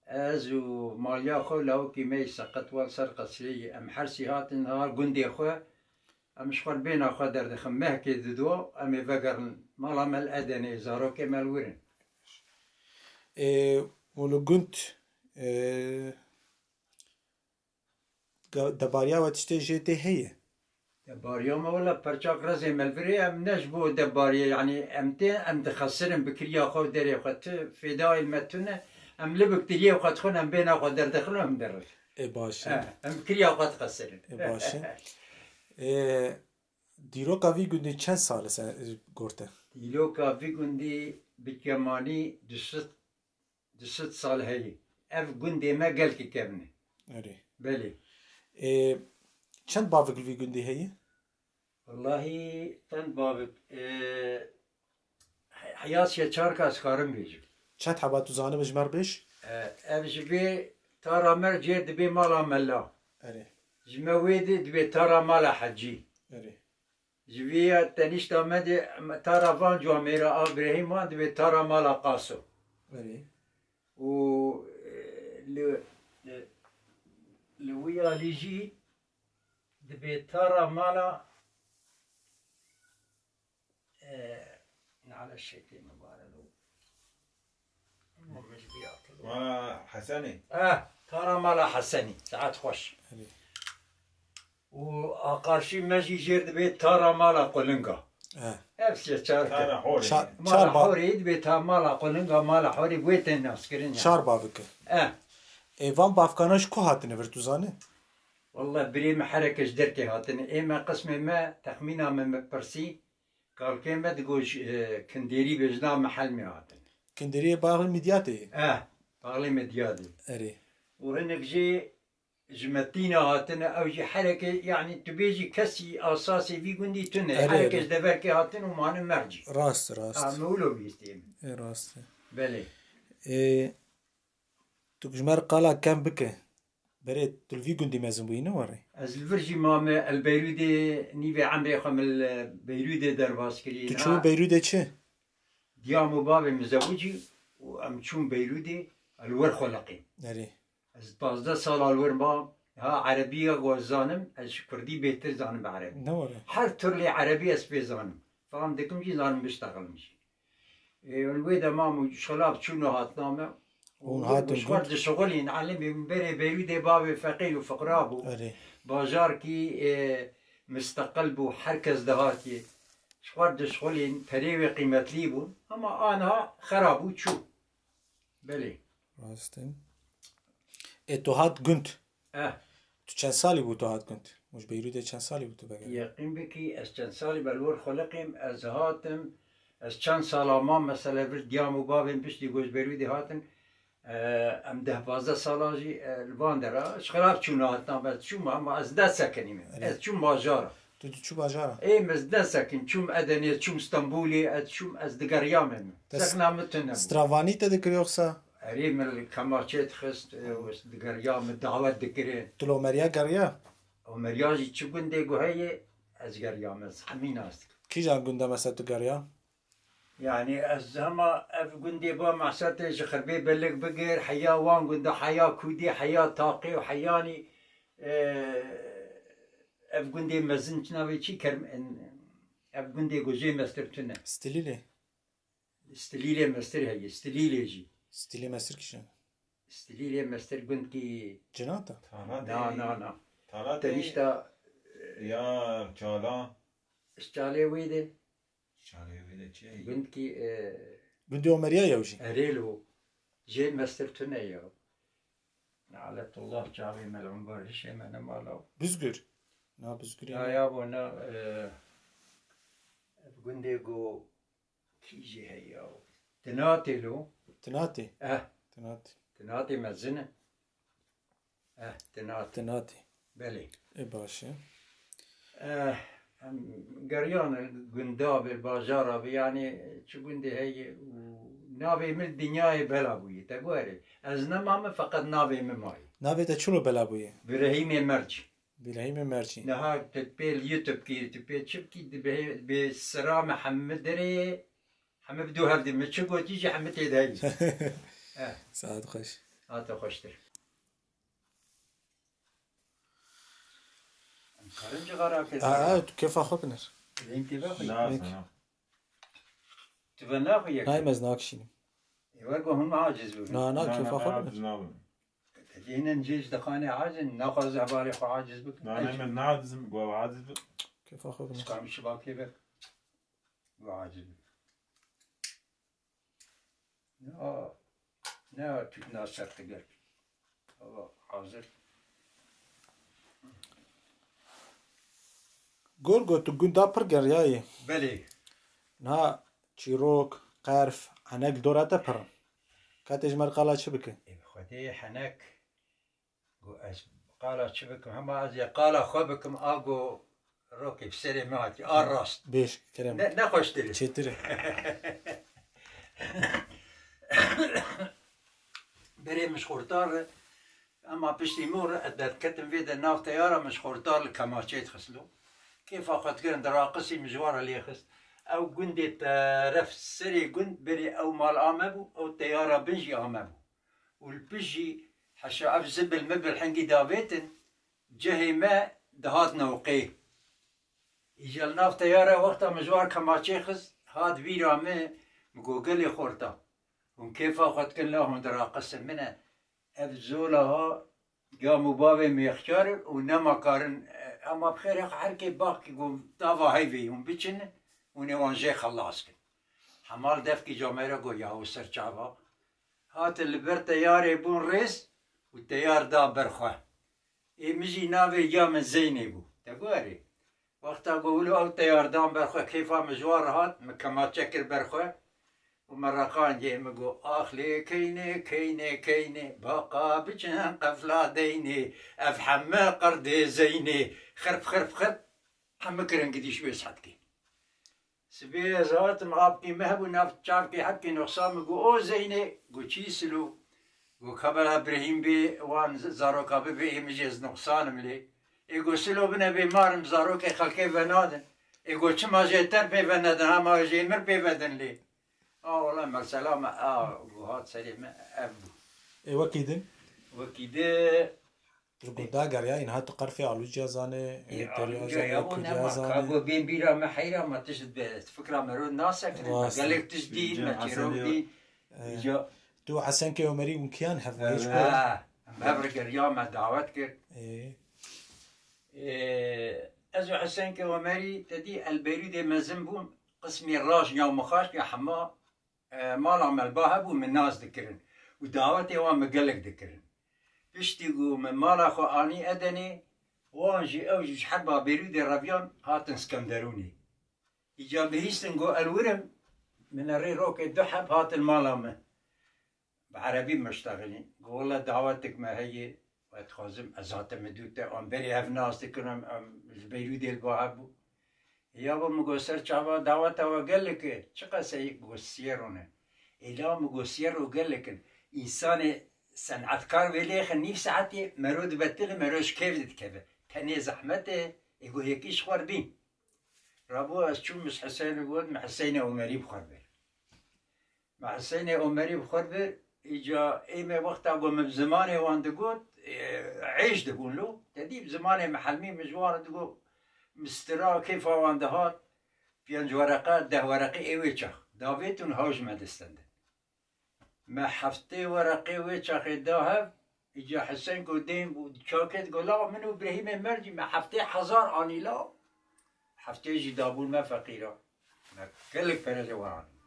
Ez û maliya xwe lawikî me yî seqet wan ser qesrê yî. Em her sî hatin ha gundê xwe. Em ji xwe bêhna xwe derdixin. Mehkê dido em ê vegerin. Mala me li Edenê ye, zarokê me li wir in. E, û li gund, e, Ga-, debariya we tiştê jê tê heye? Debariya me wela perçak rezê me li vir ê, em ne ji bo debariyê, yanî em tê, em dixesirin bi kiriya xwe û derê xwe, tu fêdayê li me tune, em li bi kiriyê xwe dixwin, em bêhna xwe derdixin û em derin. Ê baş e. Eh, em bi kiriya xwe dixesirin. Ê baş e. Ê, dîroka vî gundî çend sal e sen, e, gorte? Dîroka vî gundî bi kemanî du sed du sed sal heye. Ev gundê me gelkî kevn e. Erê. Belê. Ê, çend bavik li vî gundî heye? Wellahî çend bavik, ê, he-, heya sê çar kes karim bêjim. Çend heba tu zanibî ji me re bêj? E, ev ji vê tara me cêr dibê mala mela. Erê. Ji me wê de dibê tara mala hecî. Erê. Ji vê ya tenîşta me de tara van camêra a birehîm wan dibê tara mala Qaso. Erê. Û, e, li, li, li wî alî jî dibê tara mala, e, nale şeytê mibarek o. Mala Hesenî. Eh, tara mala Hesenî. Saet xweş. Erê. Û a qarşî me jî jêr dibê tara mala Qulinga. Eh. Ev sê çar Tara Horê. Çar, Mala çar ba- Horê dibê ta mala Qulinga, mala Horê wê tên naskirin ya. Çar bavik e. Eh. Ê, van bavkana ji ku hatine vir, tu zanî? Wallahî birê me hereke ji derkê hatine. Ê me qismê me, texmîna me, me pirsî, kalkê me digot ji, e, Kinderî bêjna me helmê hatine. Kinderî yê baxê Midyatê ye? Eh, baxê Midyatê. Erê. Û hinek jî ji Metîna hatine, ew jî hereke, yanî tu bêjî kesî asasê vî gundî tune. Erê, Hereke erê. Ji deverkê hatin û manin mercî. Rast, rast. Ha, me wilo bihîstiye min. Ê, rast e. Belê. Ê, tu ji me re qala kem bike. Berê tu li vî gundî mezin bûyî, ne were? Ez li vir jî mame, el Beyrûdê nîvê emrê xwe min li Beyrûdê derbas kirî. Tu çû Beyrûdê çi? Diyam û bavê min zewicî û em çûn Beyrûdê, el wir xwe leqîn. Erê. Ez pazdeh sala li wir mam, ha erebî ya ku ez zanim, ez ji kurdî bêhtir zanim bi erebî. Ne were? Her türlê erebî ez pê zanim. Fam dikim jî, zanim biştexilim jî. Ê, li wê de mam û şilaf çûn û hatina me. Hûn hatin gund? Ji xwe dişixulîn, elimê min berê Beyrûdê bavê feqîr û fiqra bû. Erê. Bajarkî, ê, misteqil bû, her kes dihatî. Ji xwe dişixulîn, perê wê qîmetlî bûn. Ama aniha xera bû, çû. Belê. Rast e. Ê, tu hat gund. Eh. Tu çend salî bû tu hat gund? Û ji Beyrûdê çend salî bû tu vegeriyî? Yeqîn bikî, ez çend salî be li wir xwe leqîm, ez hatim, ez çend sala mam, mesela vir diyam û bavên piştî ku ji Beyrûdê hatin, e, em deh pazdeh sala jî, e, li van dera, ji xirab çûna hatina me, çûma, ama ez deh sekinî me. Erê. Ez çûm bajara. Tu diçû bajara? Ê, ez deh sekin, çûm Edenê, çûm Stenbolê, ez çûm, ez digeriyam me. Te Sekna min tune bû. Stravanî te dikir yoksa? Erê, min li kemaçê dixist, e, û ez digeriyam, min dawet dikirin. Tu li Omeriya geriya? Omeriya jî çi gundê ku heye, ez geriyam, ez hemî nas dikim. Kîjan gunda mesela tu geriya? Yanî ez hema ev gundê ba meqsed tê ji Xirbê Belik bigir, heya wan gunda, heya Kûdê, heya Taqê û heyanî, e, ev gundê mezin çi navê çi Kerm-, en-, ev gundê ku jê mestir tune. Stilîlê. Stilîlê mestir heye, Stilîlê jî. Stilî mestir kîjan? Stilîlê mestir gundkî Cinata? Tanatê. Na, na, na. Tanatê. Tenîşta, e, ya Çala. Ji Çalê wê de. Çalê wê de çi ye? Gundkî, e, Gundê Omeriya yew jî. Erêlo. Jê mestir tune ya. Naletullah çavê me li Umbar hişê me ne mala. Bizgür. Na Bizgürê Ya, ne? Ya bo na, e, ev gundê go kî jî heye ya. Tinatê lo. Tinatê? Eh. Tinatê. Tinatê mezin e. Eh, Tinatê. Tinatê. Belê. Ê baş e. Eh, em geriyan gunda bi, bajara bi, yanî çi gundê heye û navê min dinyayê bela bûye. Te guherê. Ez nemame, feqet navê min maye. Navê te çilo bela bûye? Birehîmê Merc. Bîlehîmê mercî. Niha tu pê li YouTube kî, tu pê çi bikî, dibê, bê sira me hemî derê, hemî bi dû hev dî. Min çi gotî jî hemî tê de heyî. Eh. Saet xweş. Hate xweştir. Em karin cixara kê Aa, zara. Aa, tu kêfa xwe binir. Lênkê ve xwe. Na, Lênk. Na. Tu ve naxwe yek. Nayê me ez nakişînim. Ê, wer ku hûn aciz bibin. Na, na, Na, kêfa na, xwe aciz binir. Nabim. Te dînin cî ji dixanê aciz, naxwaze hevalê xwe aciz bikin. Na, ne, me naciz im, ku aciz bi. Kêfa xwe binir. Kam şibakê be. Ku aciz bi. Ne, ne, tu na ser te gel. Allah hazir. Gor got tu gunda pir geriyayê. Belê. Niha çîrok, qerf, henek li dora te pir in. Ka tê ji me re qala çi bike? Ê, Xwedê henek, got ez qala çi bikim? Hema ez ê qala xwe bikim, a got rokê bi serê me hatî, a rast. Bêj, kerem. Ne, ne xweştir e. Çêtir e. Berê min ji xortar re, ema piştî mor re, ez derketim vê de nav teyara min ji xortar li kemaçê dixist lo. Kêfa xwe dikirin, diraqisî min ji wan re lê xist. Ew gundê teref serê gund berê ew mal ame bû, ew teyara bin jî ame bû. Û li pişt jî heşa ev zibil mibil hingî davêtin, cihê me dihat newqê. Îja li nav teyara wexta min ji wan kemaçê xist, hat bîra min, min got, gelê xorta. Hûn kêfa xwe dikin, la hûn diraqisin min e. Ev zola ha, ya min bavê min yexçar û nema karin, e, ema bi xêrê xwe her kê baxkî got, tava heyvê hûn biçin, hûn ê wan jê xelas kin. Hemal defkî camêre got, ya û ser çava. Hatin li ber teyarê bûn rêz û teyar da ber xwe. Ê min jî navê ya min Zeynê bû. Te got erê. Wexta got wilo ew teyar dan ber xwe, kêfa min ji wan re hat, min kemaçe kir ber xwe û me reqandê, min got, ax lê keynê, keynê, keynê, baqa biçin qefla deynê, ev heme qerdê Zeynê, xirp, xirp, xirp, heme kirin gidîş wê sehtkê. Sibê ez hatim, apkî me hebû, nav çavkê hebkî noxsan, min got, o Zeynê, got, çi silo? Got, ka bela Birhîm bê, wan z-, zaroka bibê, ê min jê ez noxsan im lê. Ê got, silo bine bê mar im, zarokê xelkê venadin. Ê got, çima jê ter pê venedin, hema jê mir pê vedin lê. A wela mesela me, a got, hat serê me, ev bû. Ê wekî din? Wekî din, Ji gunda geriyayî niha tu qerfê alûciya zanê, ê, teriya zanê, ya, o kuliya nema, zanê. Ka got bên bîra me heyra me tişt bi fikra me ro nasekine, me Rast e. Gelek tişt dî, Cem me çîrok Hasenê, dî. e, Îca Tu Hesenkê Omerî hûn kiyan hev Ê, wêj kir? Ha, em hev re geriya me dawet kir. Ê. Ê, ez û Hesenkê Omerî te dî el Beyrûdê mezin bûn, qismê raş ya mixaş ya hema e, mala me li ba hebû, min nas dikirin û dawetê wan min gelek dikirin. Piştî ku min mala xwe anî Edenê, wan jî ew jî ji herba Bêrûdê reviyan hatin Skenderûnê. Îca bihîstin ku el wirim, min rê rokê du heb hatin mala min. Bi erebî min ştexilîn. Got, wele dawetek me heye, ez dixwazim ez hatim dû te, an berê hev nas dikin, em, em ji Beyrûdê li ba hev bû. Ya bo min got, ser çava daweta we gelek e, çi qeseyê? Got, Sierro ne. Êla min got, Sierro gelek in. Însanê senetkar wê lêxe nîv saetê, mero dibe tile, mero ji kêf dikeve. Tenê zehmet e, ê got, yekî ji xwe re bîn. Rabû ez çûm, min ji Hesênê got, min Hesênê Omerî bi xwe bir. Me Hesênê Omerî bi xwe bir, îca ê me wexta ku min bi zimanê wan digot, e, êş dibûn lo, te dî bi zimanê mihelmî min ji wan re digot, mistira kêfa wan dihat, pênc wereqe, deh wereqe ê wê çax. Davêt û niha ji me distendin. Me heftê wereqê wê çaxê da hev, îca Hesen ku dên bû, çakê digot, la min û Brehîmê Mercî me heftê hezar anî la, heftê jî dabûn me feqîra. Me gelek pere ji wan anî.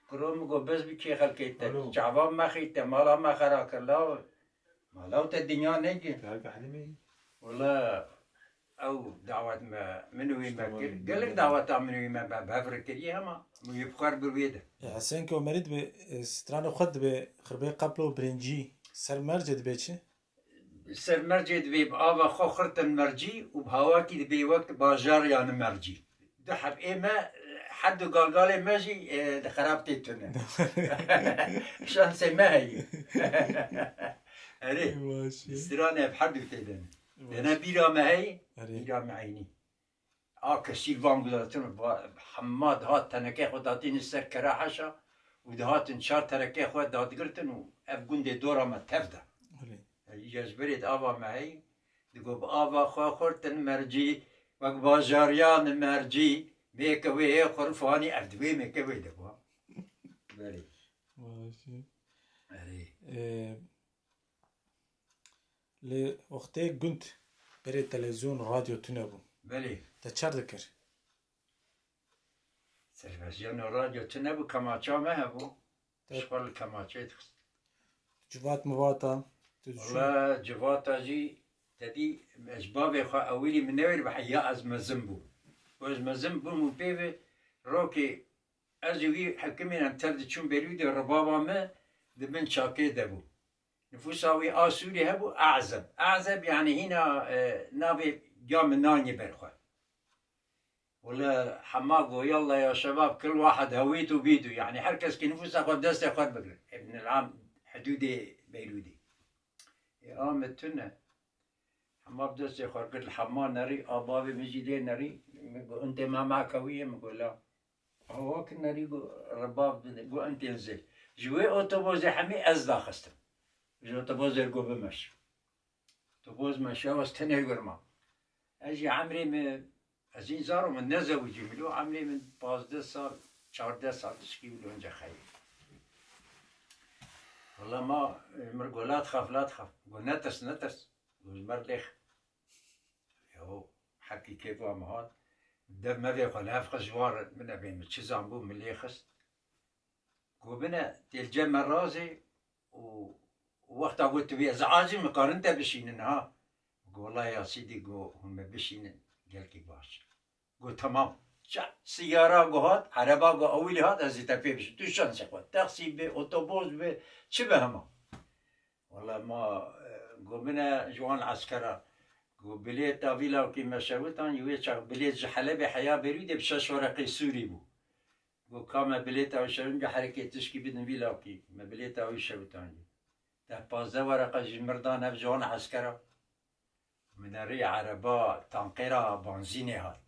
Kuro min got, bes bikê xelkê te, Alo. Çavan me xî te, mala me xera kir la, mala te dinya neke. Gelek Helîmê. Wela, Ew dawet me, min û wî me kir. Gelek daweta min û wî me be, bi hev re kiriye, hema min wî bi xwe re bir wê de. E, Hesên ki Omerî dibe, e, stranê xwe dibe, xirbê qeplo birincî, ser mercê dibe çi? Ser mercê dibe, bi ava xwe xirtin mercî û bi hawakî dibe wek bajar yani mercî. Du heb ê me, her du galgalê me jî, e, di xerab tê tune. Şansê me heye. Erê, Baş e. Stranê ev her du tê de ne. Dene bîra me heye, Erê. Bîra me eynî. A kesî van gudatin, va-, hema dihat tenekê xwe datînî ser kera heşa û dihatin çar tenekê xwe dadigirtin û ev gundê dora me tev de. Erê. Îca ji berê di ava me heye, digo bi ava xwe xurtin mercî, wek bajariyan mercî, mêke wê yê xurfanî, ev di wê mêke wê de bû. Belê. Vay şey. Erê. Ee, Lê wextê gund berê televîzyon, radyo tune bû. Belê. Te çer dikir? Televîzyon û radyo tune bû, kemaça me hebû. Te Ji xwe li kemaçê dixist. Civat mivata, tu Wala civata jî te dî ez bavê xwe ewilî min newêr bi heya ez mezin bûm. Ku ez mezin bûm û pê ve rokê ez û wî hekimên em tev diçûn Beyrûdê, rebaba me di bin çakê de bû. Nifûsa wî a Sûrî hebû, Azeb. Azeb yanî hîna, e, navê ya min nanyê ber xwe. Wele hema go, "Yalla ya şebab, kil wahed hewît û bîdû." Yanî her kes ki nifûsa xwe destê xwe bigire. Ê, min nilam hidûdê Beyrûdê. Ê, a me tune. Hema bi destê xwe kir, li hema nerî, a bavê min jî lê nerî. Min got, "Intê me meke wî ye?" Min got, "La." Awa ki nerî got, "Rebab bide." Got, "Intê zêr." Ji wê otobozê hemî ez daxistim. Ji otobozê got, "Bimeş." Otoboz meşe, ez tenê girma. Ez jî emrê min, ez jî zaro min nezewicî min, lo emrê min pazdeh sal, çardeh sal tişkî min lo ince xeyê. Wala ma, e, mir got, "La txaf, la txaf." Got, "Netirs, netirs." Got, "Ji mer lêx." Yaw, heqîqet wa min hat. Dev mevê xwe li hev xist ji wan re, min evê min çi zanbû, min lê xist. Got, "Bine, têl cem me razê û wexta got tu bê ez acî min karin te bişînin ha." Got, "Wela ya sîdî," got, "hûn me bişînin, gelkî baş." Got, "Temam." Ça, siyara got hat, ereba got ewilî hat, ez ê te pê bişînim. Tu şansê xwe. Taksî be, otoboz be, çi be hema. Wala ma, e, got, "Bine ji wan eskera." Got, "Bilêta vî lawkî me şewitan, wê çax bilêt ji Helebê heya Beyrûdê bi şeş wereqê Sûrî bû." Got, "Ka me bilêta wî şewitandî, herekê tişkî bidin vî lawkî." Me bilêta wî şewitandî. Deh pazdeh wereqa ji mir dan ev ji wan eskera. Min erê ereba tankêra banzînê hat.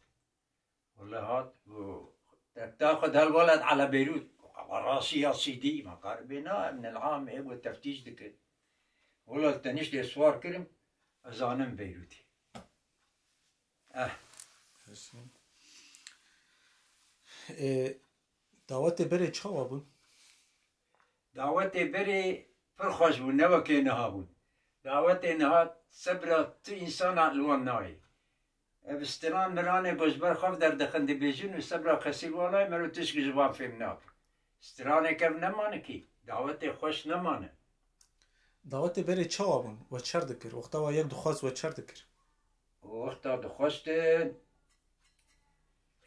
Wele hat, got, "Te ta xwe del weled ala Beyrût." Got, "Rastî ya sîdî, me karibê na, em nilham ê got teftîş dikin." Wele teniştê swar kirim, ez anim Beyrûtê. Eh. Ê, dawetê berê çawa bûn? Dawetê berê pir xweş bûn, ne wekê niha bûn. Dawetê niha sebra tu însana li wan nayê. Ev stiran miranê ku ji ber xwe derdixin dibêjin û sebra kesî li wan nayê, mero tişkî ji van fêm nake. Straneke ev nemane kî, dawetê xweş nemane. Dawetê berê çawa bûn? We çer dikir? Wexta we yek dixwest we çer dikir? Wexta dixwestin,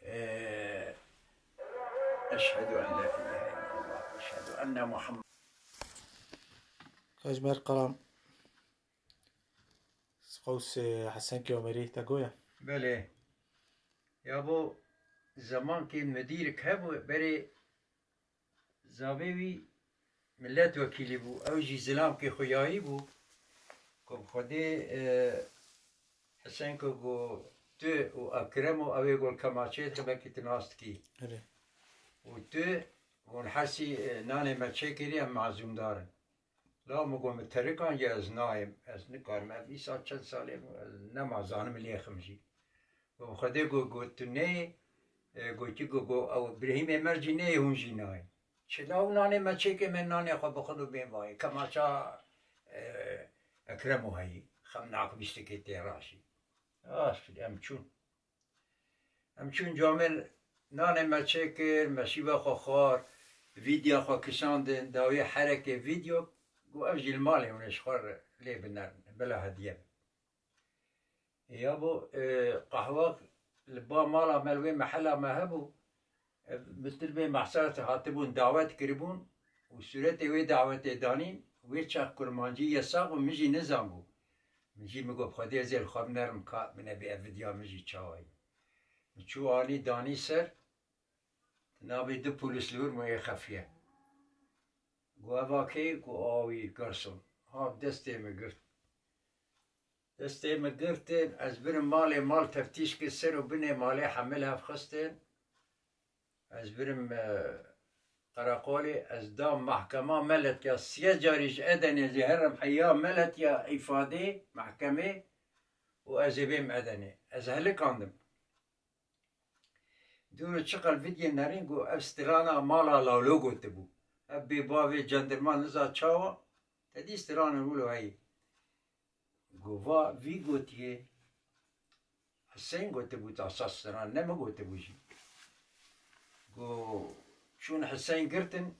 e, Eşhedü en la ilahe illallah, eşhedü enne Muhammed. Kajmer Karam. Qewsê Hesenkê Omerî te goya? Belê. Ya bo zemankê midîrik hebû, berê zavê wî miletwekîlî bû. Ew jî zilamkê xwe yayî bû. Ku bi Xwedê, e, Hesenko got, tu û Ekrem û ew ê gol kemaçê dixin, belkî tu nas dikî. Erê. Û tu, hûn hersî, e, nanê me çêkirî, em mazûmdar in. La min got, "Min terikan ye, ez nayêm, ez nikarim. Ev îsa çend salê bû, ez nema zanim lêxim jî." Got, "Xwedê got, got tu neyê, e, got kî got, got ew Birahîmê Mercî neyê, hûn jî nayên." Çi la û nanê me çêkê, me nanê xwe bixwin û bên vayê. Kemaça, e, Ekrem û heyî, xem nak bîstikê tê raşî. Aş, em çûn. Em çûn camêr nanê me çêkir, me şîva xwe xwar, vîdya xwe kişandin, dawiyê herekê vîdyo, got, "Ev jî li malê hûn ê ji xwe re lê binerin, bila hediye be." Ya bo, e, qehwa li ba mala me, li wê mehela me hebû, e, bi tilbê mehseret hatibûn, dawet kiribûn û sûretê wê dawetê danîn, wê çax kurmancî yesax bû, min jî nizanbû. Min jî min got, "Xwedê ez ê li xwe binerim ka min nebê ev vidya min jî çawa ye." Min çû anî danî ser, navê du polîs li wir min ê xefiye. Got, "Eva kê?" Got, "A wî, garson." Hat destê min girt. Destê min girtin, ez birim malê, mal teftîş kir, ser û binê malê hemil hev xistin. Ez birim, e, qereqolê, ez dam mehkema, me letiya siyê carî ji Edenê jî herim heya, me letiya îfadê mehkemê û ez ê bêm Edenê. Ez helikandim. Dûr û çiqel vidiyê nerîn ku ev strana mala Lalo gotibû. Ev bê bavê cendirma niza çawa, te dî stranê wilo heyî. Go va vî gotiye, Hiseyn gotibû, ta sas stran ne min gotibû jî. Go çûn Hiseyn girtin,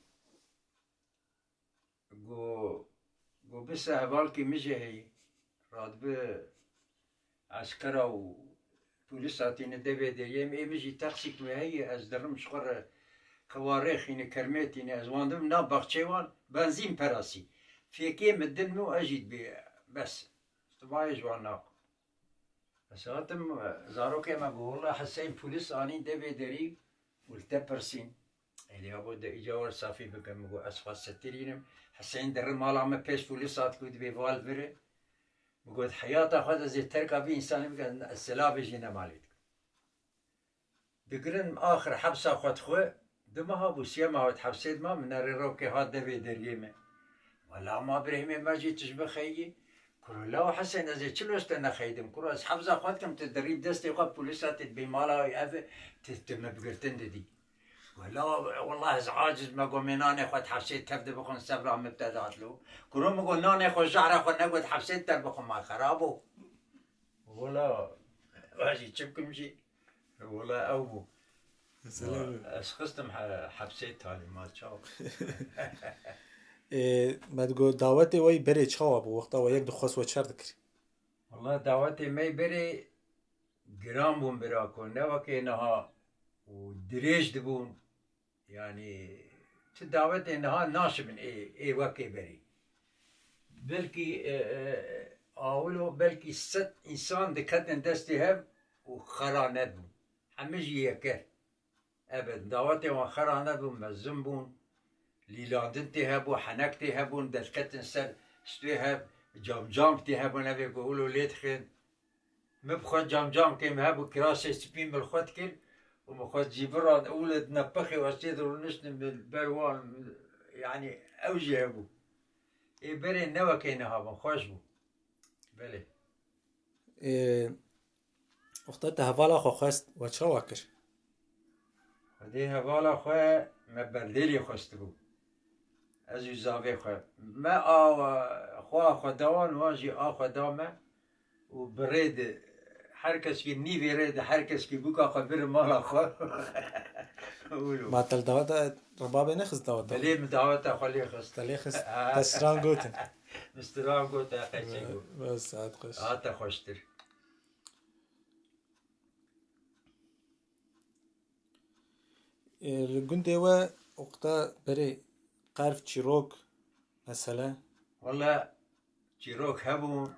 Go, go bise hevalkî min jî heyî. Radibi eskera û polîsa tîne devê deriyê min, ê min jî teqsîk min heyî, ez dirim ji xwe re kewa rêxîne kermê tîne, ez wan dibim nav baxçeyê wan, benzîn perasî. Fêkê min din min û ez jî dibê bes. Timayê ji wan naqim. Ez hatim, zarokê me got, wela Hiseyn polîs anî devê derî û li te pirsîn. Êlî ya got, de îca wer safî bikim. Min got, ez xwe setirînim. Hiseyn dirim mala me pêş polîs hat ku dibê val vire. Min got, heyata xwe de ez ê terka vî însanî bikim, ez silavê jî ne malê dikim. Digirin axir hepsa xwe dixwe, du meha bû, sê meha di hepsê de ma, min nerê rokê hat devê deriyê me. Wela ma birêhmê me jî tu ji bi xeyî, kuro law Hesen, ez ê çilo ji te nexeydim, kuro ez hepsa xwe dikim, tu dirî destê xwe polîsa tê dibê mala wî ev, tu, tu min bi girtin didî. Wela, wela ez aciz me, go mê nanê xwe di hepsê tev de bixwin, sebra min bi te de hatilo. Kuro min got nanê xwe, jehra xwe nego di hepsê de tev bixwin, ma xerab o. Wela, ez jî çi bikim jî. Wela ew bû. Mesele bû. Ez xistim he-, hepsê talî ma çawa. Ê, me digot dawetê we yî berê çawa bû, wexta we yek dixwest we çer dikir? Wela dawetê me yî berê giran bûn birako, ne wekê niha û dirêj dibûn. Yanî tu dawetê niha naşibin ê, ê wekê berê. Belkî, e, e, awilo belkî sed însan diketin destê hev û xera nedibûn. Hemî jî yeke. Ebed, dawetê wan xera nebûn, mezin bûn. Lîlandin tê hebû, henek tê hebûn, derketin ser stûyê hev, camcam tê hebûn, evê ku wilo lê dixin. Min bi xwe camcamkê min hebû, kirasê spî min li xwe dikir û min xwe cî biran, ewle di nepexê westê de rûniştin min ber wan, yanî ew jî hebû. Ê berê ne wekê niha bûn, xweş bû. Belê. Ê, wexta te hevala xwe xwest, we çawa kir? Xwedê hevala xwe me berdêlê xwestibû. Ez û zavê xwe. Me a xwe, a xwe da wan, wan jî a xwe da me. Û bi rê de, her keskî nîvê rê de, her keskî bûka xwe birin mala xwe. Wilo. Ma te li daweta rebabê nexist daweta? Belê, min daweta xwe lê xist. Te lê xist. Ha. Te stran gotin. Min stran got, ha, qeçê got. Bes, saet xweş. Ha, te xweştir. Ê, li gundê we oqta berê qerf, çîrok, mesele? Wele çîrok hebûn,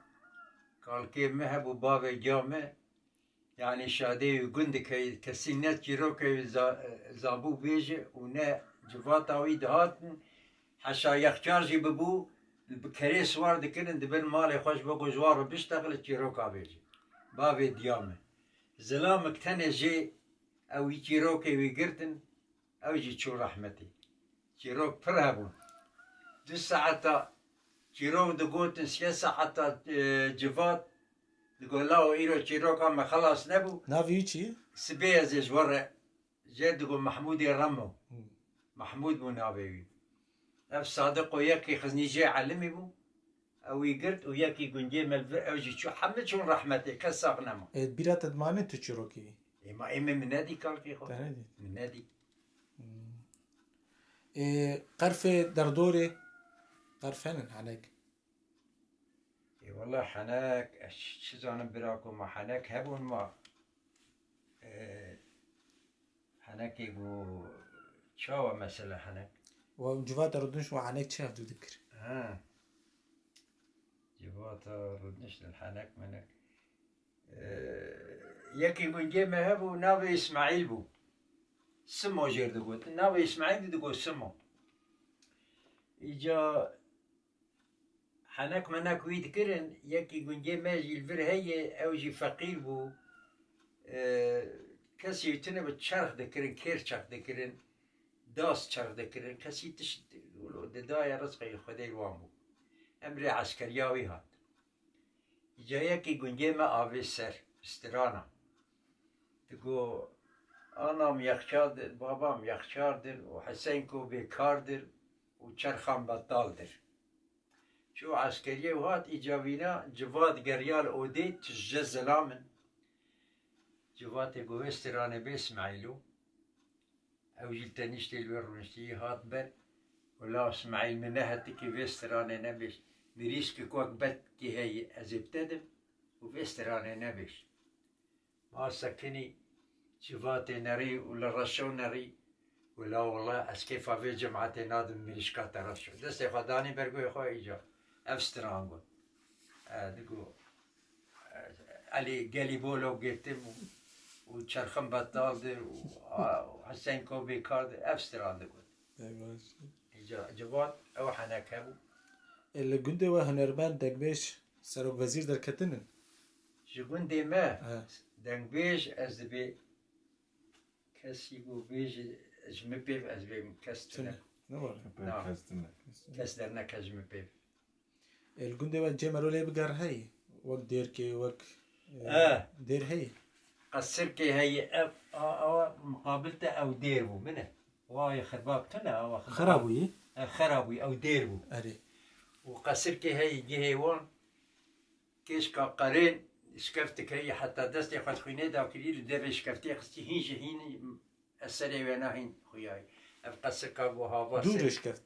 kalkê min hebû, bavê giya min, yanî şadê wî gund dikey, kesî ne çîrokê wî za-, zabû bêje û ne civata wî dihatin, heşa yexçar jî bibû, bi kerê siwar dikirin, dibin malê xwe ji bo ku ji wan re biştexile çîroka bêje. Bavê diya min. Zilamik tenê jê ew wî çîrokê wî girtin, ew jî çû rehmetê. Çîrok pir hebûn. Du saeta çîrok digotin, sê saeta, e, civat, digot, lawo îro çîroka me xelas nebû. Navê wî çi ye? Sibê ez ê ji we re Jê digo Mehmûdê Remo. Hmm. Mehmûd bû navê wî. Ev Sadiqo yekî xiznî jê elimî bû. Ew wî girt û yekî gundê me li vir, ew jî çû. Hemî çûn rehmetê, kes sax nema. Ê, bîra te dimanin tu çîrokî wî? Ê, ma ê min, min nedî kalkê xwe. Te nedî? Min nedî. Hmm. Ê, qerfê derdorê, qerf henin henek? Ê, wele henek, ez çi zanim bira ku ma henek hebûn ma, e, henekê ku çawa mesele henek? Wa civata rûdinişt wa henek çi hevdû dikir? Ha. Civata rûdinişt henek menek. E, yekî gundê me hebû, navê Îsmaîl bû. Simo jêr digotin. Navê Îsmaîl digot Simo. Îca Enek menek wî dikirin, yekî gundê me jî li vir heye, ew jî feqîr bû. E, kesî tune bi çerx dikirin, kêr çerx dikirin, das çerx dikirin, kesî tişt didaye, rizqê Xwedê li wan bû. Emrê eskeriya wî hat. Îca yekî gundê me avê ser, strana. Digo, anam yexçadir, babam yexçardir û Hisenko bêkardir û çerxan betaldir. Çû eskeriyê û hat, îca vîna civat geriya li odê, tije zelam in. Civatê got, wê stranê bê Ismaîlo. Ew jî li tenîştê li wê rûniştî hat ber. Wela Ismaîl, min nehetikî vê stranê nebêj. Mirîskek wek betkê heye, ez ê bi te dim û vê stranê nebêj. Ma sekinî, civatê nerî û li reşo nerî. Wela wela ez kêfa vê cemaetê nadim, mirîşka te reşo. Destê xwe danî ber guhê xwe, îca ev stran got. E, digo, e, Elî gelî bolo girtim û, û çerxim betaldir û, a, Hisenko bêkardir, ev stran digot. Ey baş. Îca civat ew henek hebû. E, li gundê we hunermend, dengbêj, serokwezîr derketinin? Ji gundê me, he, dengbêj ez dibê kesî ku bêje ji min pêv, ez bêm kes tune. Tune. Ne var? Pêv kes tune. Kes derneke ji min pêv. E, li gundê we cê merolê biger heyî? Wek dêrkê, wek, e, e, dêr heyî? Qesirkê heyî, ev, a, a, muqabil te ew dêr bû, min e. Wa yê xerbab tune, awa xerbab. Xera bûyî? E, xera bûyî, ew dêr bû. Erê. Û qesirkê heyî, gihê wan, kêşka qerên, şkeftik heyî, heta destê xwe xwînê dakirî, li devê şkeftê xistî, hîn ji hîn, ez serê wêna hîn xuyayî. Ev qesirka ku hava dûr ser-, şkeft.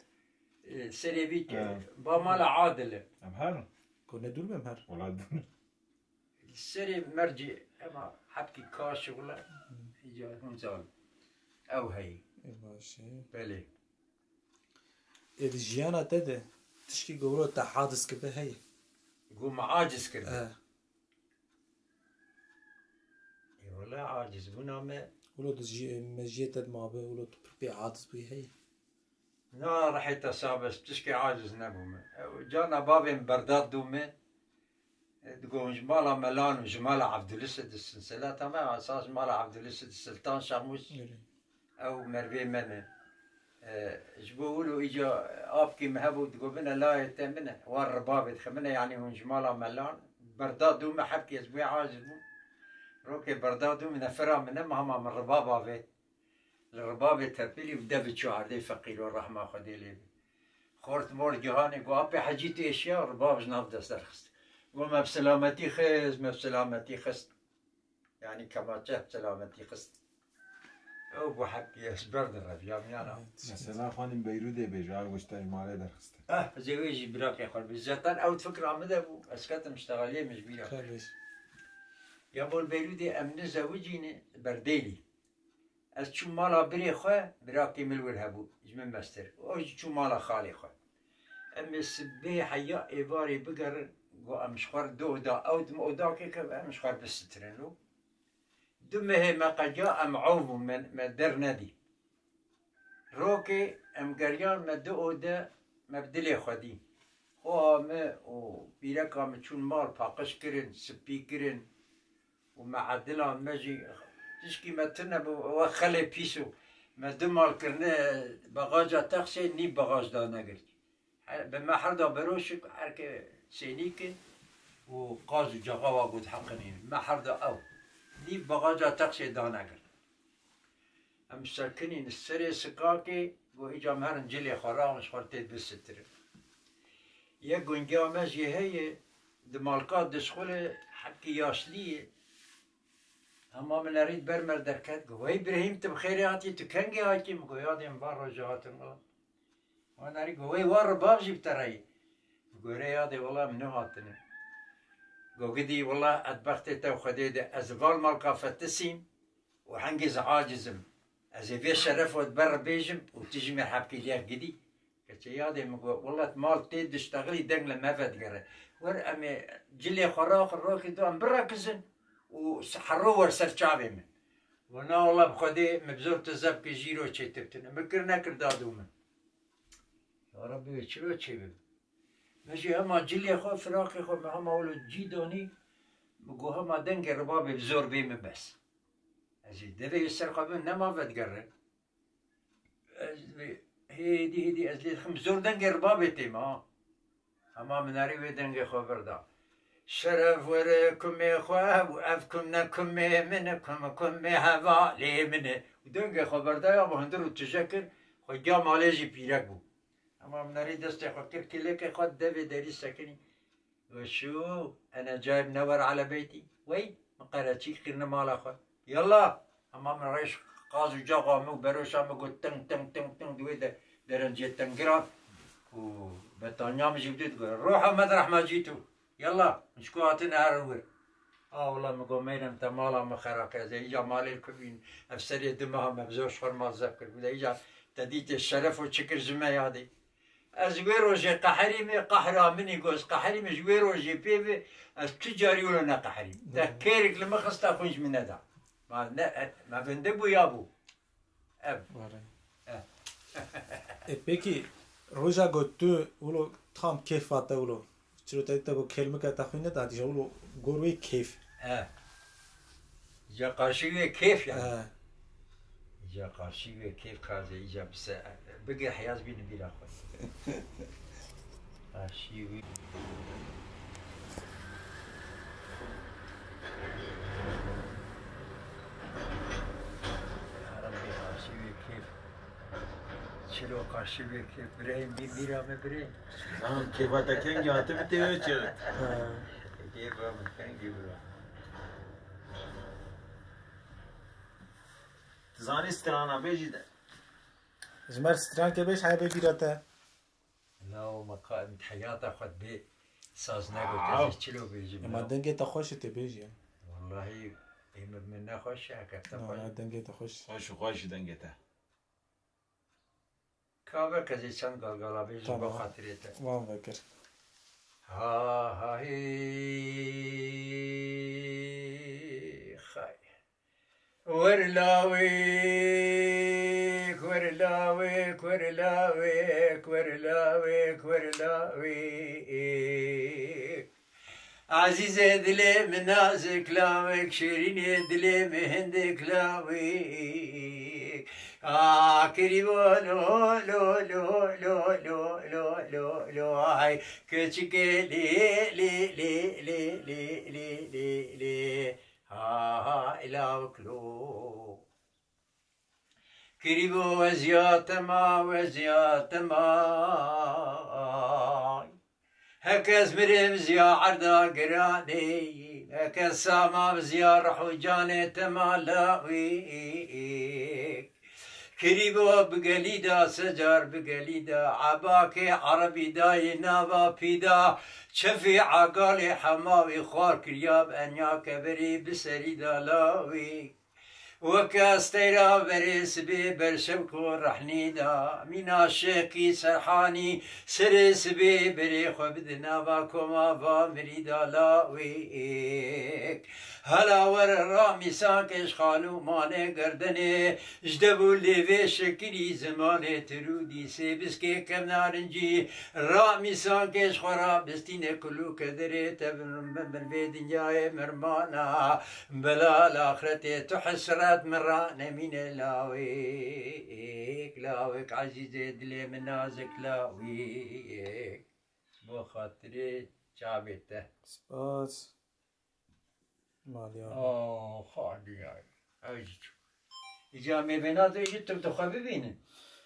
E, serê vî ke, ha, ba mala Adil e. Em her? Ku ne dûr be em her. Wala dûr. Serê mercê, ema hebkî kaş wila, îca hûn zan. Ew heyî. E, baş e. Belê. Ê, di jiyana te de tişkî ku wilo te haciz kirbe heye? Ku me aciz kirbe? E. Ê, wele acizbûna me. Wilo di jî-, mejiyê te de mabe, wilo tu pir pê aciz bûyî heye? Na, rihê te sax be, tişkê aciz nebûme. Ew, carna bavê min berda dû min, e, digo, hûn ji mala Melan û ji mala Evdulîsê disin. Selata me esas ji mala Evdulîsê di Siltan Şamûs. Erê. Ew mervê me ne. E, ji bo wilo îca apkî me hebû, digo, bine layê te min e. War ribavê dixe min e, yanî hûn ji mala Melan. Berda dû me hebkî ez bûye aciz bûm. Rokê berda dû min nefera min e, hema min ribav avêt. Li ribavê tepilî û dev çû erdê feqîro, rehma Xwedê lê be. Xort mor gihanê got, apê Hecî tu êşiya, ribav ji nav dest derxist. Got, me bi selametî xist, me bi selametî xist. Yanî kemaçe bi selametî xist. Ew bû hebkî ez ber direviya miyana. Evet. Mesela xanîm Beyrûdê bêje, ew wişte ji malê derxiste. Eh, ez ê wê jî birakê xwe bi. Zaten ew fikra min de bû, ez ketim ştexeliyê min ji bîra. Tabii. Ya bol Beyrûdê em nizewicîne berdêlî. Ez çûm mala birê xwe, birakê min li wir hebû, ji min mestir. O jî çû mala xalê xwe. Em ê sibê heya êvarê bigerin, got, em ji xwe re du oda, ew di min odakê keve, em ji xwe re bisitirîn lo. Du mehê me qediya, em ew bûn, me, me dernedî. Rokê em geriyan, me du ode, me bi dilê xwe dî. Xweha me û pîreka me çûn mal, paqij kirin, spî kirin. Û me edilan me jî tişkî me tune bû, we xelê pîs û me du mal kirine bexaca texsê, nîv bexac da negir. He, bi me her da beroşik, her ke sênî ke û qaz û caxa wa got heqinî. Me her da ew. Nîv bexaca texsê da negir. Em sekinîn serê sikakê, got, îca em herin cilê xwe rawin, ji xwe tê bisitin. Yek gungiya me jî heye, di malka dişxulê, hebkî yaşlî ye. Hema min erît ber me derket, got, wey Birahîm, tu bi xêrê hatî, tu kengê hatî? Min got, yadê min va rojê hatim wila. Wan erî got, wey wa ribav jî bi te re ye. Min got, rê yadê wila min nû hatine. Got, gidî wila ez bextê te û Xwedê de, ez li van malka fetisîm û hengî ez aciz im. Ez ê vê şeref û ber bêjim û tu jî me hebkî lêx gidî. Keçê yadê min got, wela mal tê diştexilî deng li me vedigere. Wer em ê cilê xwe raxin, rokê du em birekizin û s-, hero wer ser çavê min. Got, na wela bi Xwedê min bi zor tu zevkê jîro çêtir tune. Min kir nekir da dû min. Ya Rebbî, wê çiro çê bim? Me jî hema cilê xwe, firaqê xwe, me hema wilo cî danî, min got, hema dengê ribabê bi zor bê min bes. Ez ê devê ser xwe bim, nema vedigerim. Ez vê hêdî hêdî ez lê dixim, zor dengê ribabê tê me ha. Hema min herî wê dengê xwe vir da. Şeref were kumê xwe û ev kum ne kumê min e, kum kumê hevalê min e. Û dengê xwe vir da ya, bi hundir û tije kir, xwe giya malê jî pîrek bû. Hema min herî destê xwe kir, kêlekê xwe devê derî sekinî. Weşû, ene cayb newer ala beytî. Wey, min qereçî kirine mala xwe. Yalla! Hema min rêş qaz û caxa min û beroşa min got ting, ting, ting, ting, di wê de derenciyê tengiran. Û betaniya min jî bi dî digot, "Ruha me di rehma cî tu. Yalla, min ji ku hatine herin wir." A wela min got, "Meyrem, te mala min xera kir, ez ê îca malê li ku bîn, ev serê du meha me bi zor ji xwe re mal zef kir. Bile îca te dîtê şeref û çi kir ji me yadê." Ez wê rojê qeherîme, qehra min î got, ez qeherîme, ji wê rojê pê ve ez tu carî wilo neqeherîm. Te kêrek li min xista, xwîn ji min neda. Ma ne, me vinde bû ya bû. Ev. Were. Eh. E, pekî, roja ku tu wilo tam kêfa te wilo, çiro te, te ku kelmeke te xwîne de, dîja wilo gor wê kêf. Eh. Îca qarşî wê kêf yani. Eh. Îca qarşî wê kêf kaze, îca bise, bigir heyaz bîni bîra xwe. Qarşî wê. Ya Rabbî, qarşî wê kêf. Çilo qarşî wê kêf. Birayê min, bîra me birê. Tamam, kêfa te kengî hatibî tê wê çi? Ha. Kêfa min kengî bira. Tu zanî strana bêjî de. Ji me re stranke bêj, heye bê bîra te. Lawo me ka-, heyata xwe bê saz negot, ez ê çilo bêjim, Ema lawo. Dengê te xweş e, tê bêjî ya. Wellahî, êmir min nexweş e, heke te xweş. Na, dengê te xweş. Xweş û xweş dengê te. Ka veke ez ê çend galgala bêjim, bo xatirê te. Tamam. Wan vekir. Ha ha hî xay. Wer lawik, wer lawik, wer lawik, wer lawik, wer lawik. Ezîzê dilê min nazik lawik, şêrînê dilê min hindik lawik. A kirîbo lo, lo, lo, ay, keçikê lê, lê, lê. Ha ha, ila weklo. Kirîbo weziya tema, weziya tema. Heke ez mirim ziya erda giranê, heke ez sama ziya rih û canê tema lawî. Kirîbo bi gelî da, secar bi gelî da, ebakê erebî dayê nava pîda, çefê egalê hema wî xwar kiriya, bi enya keberî bi serî da lawî. Weke esteyra berê sibê ber şewq û rehnî da, mîna şêxî serhanî serê sibê berê xwe bide nava koma va mirî da lawêk. Hela were ra mîsankê ji xanûmanê gerdenê, ji dev û lêvê şekirî zimanê tirûdî sê biskê kevnarincî, ra mîsankê ji xwe ra bistîne kulû kederê te bin, bin, bin vê dinyayê mirmana. Belal axretê tu hesret min ra nemîne lawêk, lawêk ezîzê dilê min nazik lawêk. Bo xatirê çavê te. Spas. Maliya. Oh, xaliyay. Ew jî çû. Îca mêvêna tu jî tu dixwe bibînin.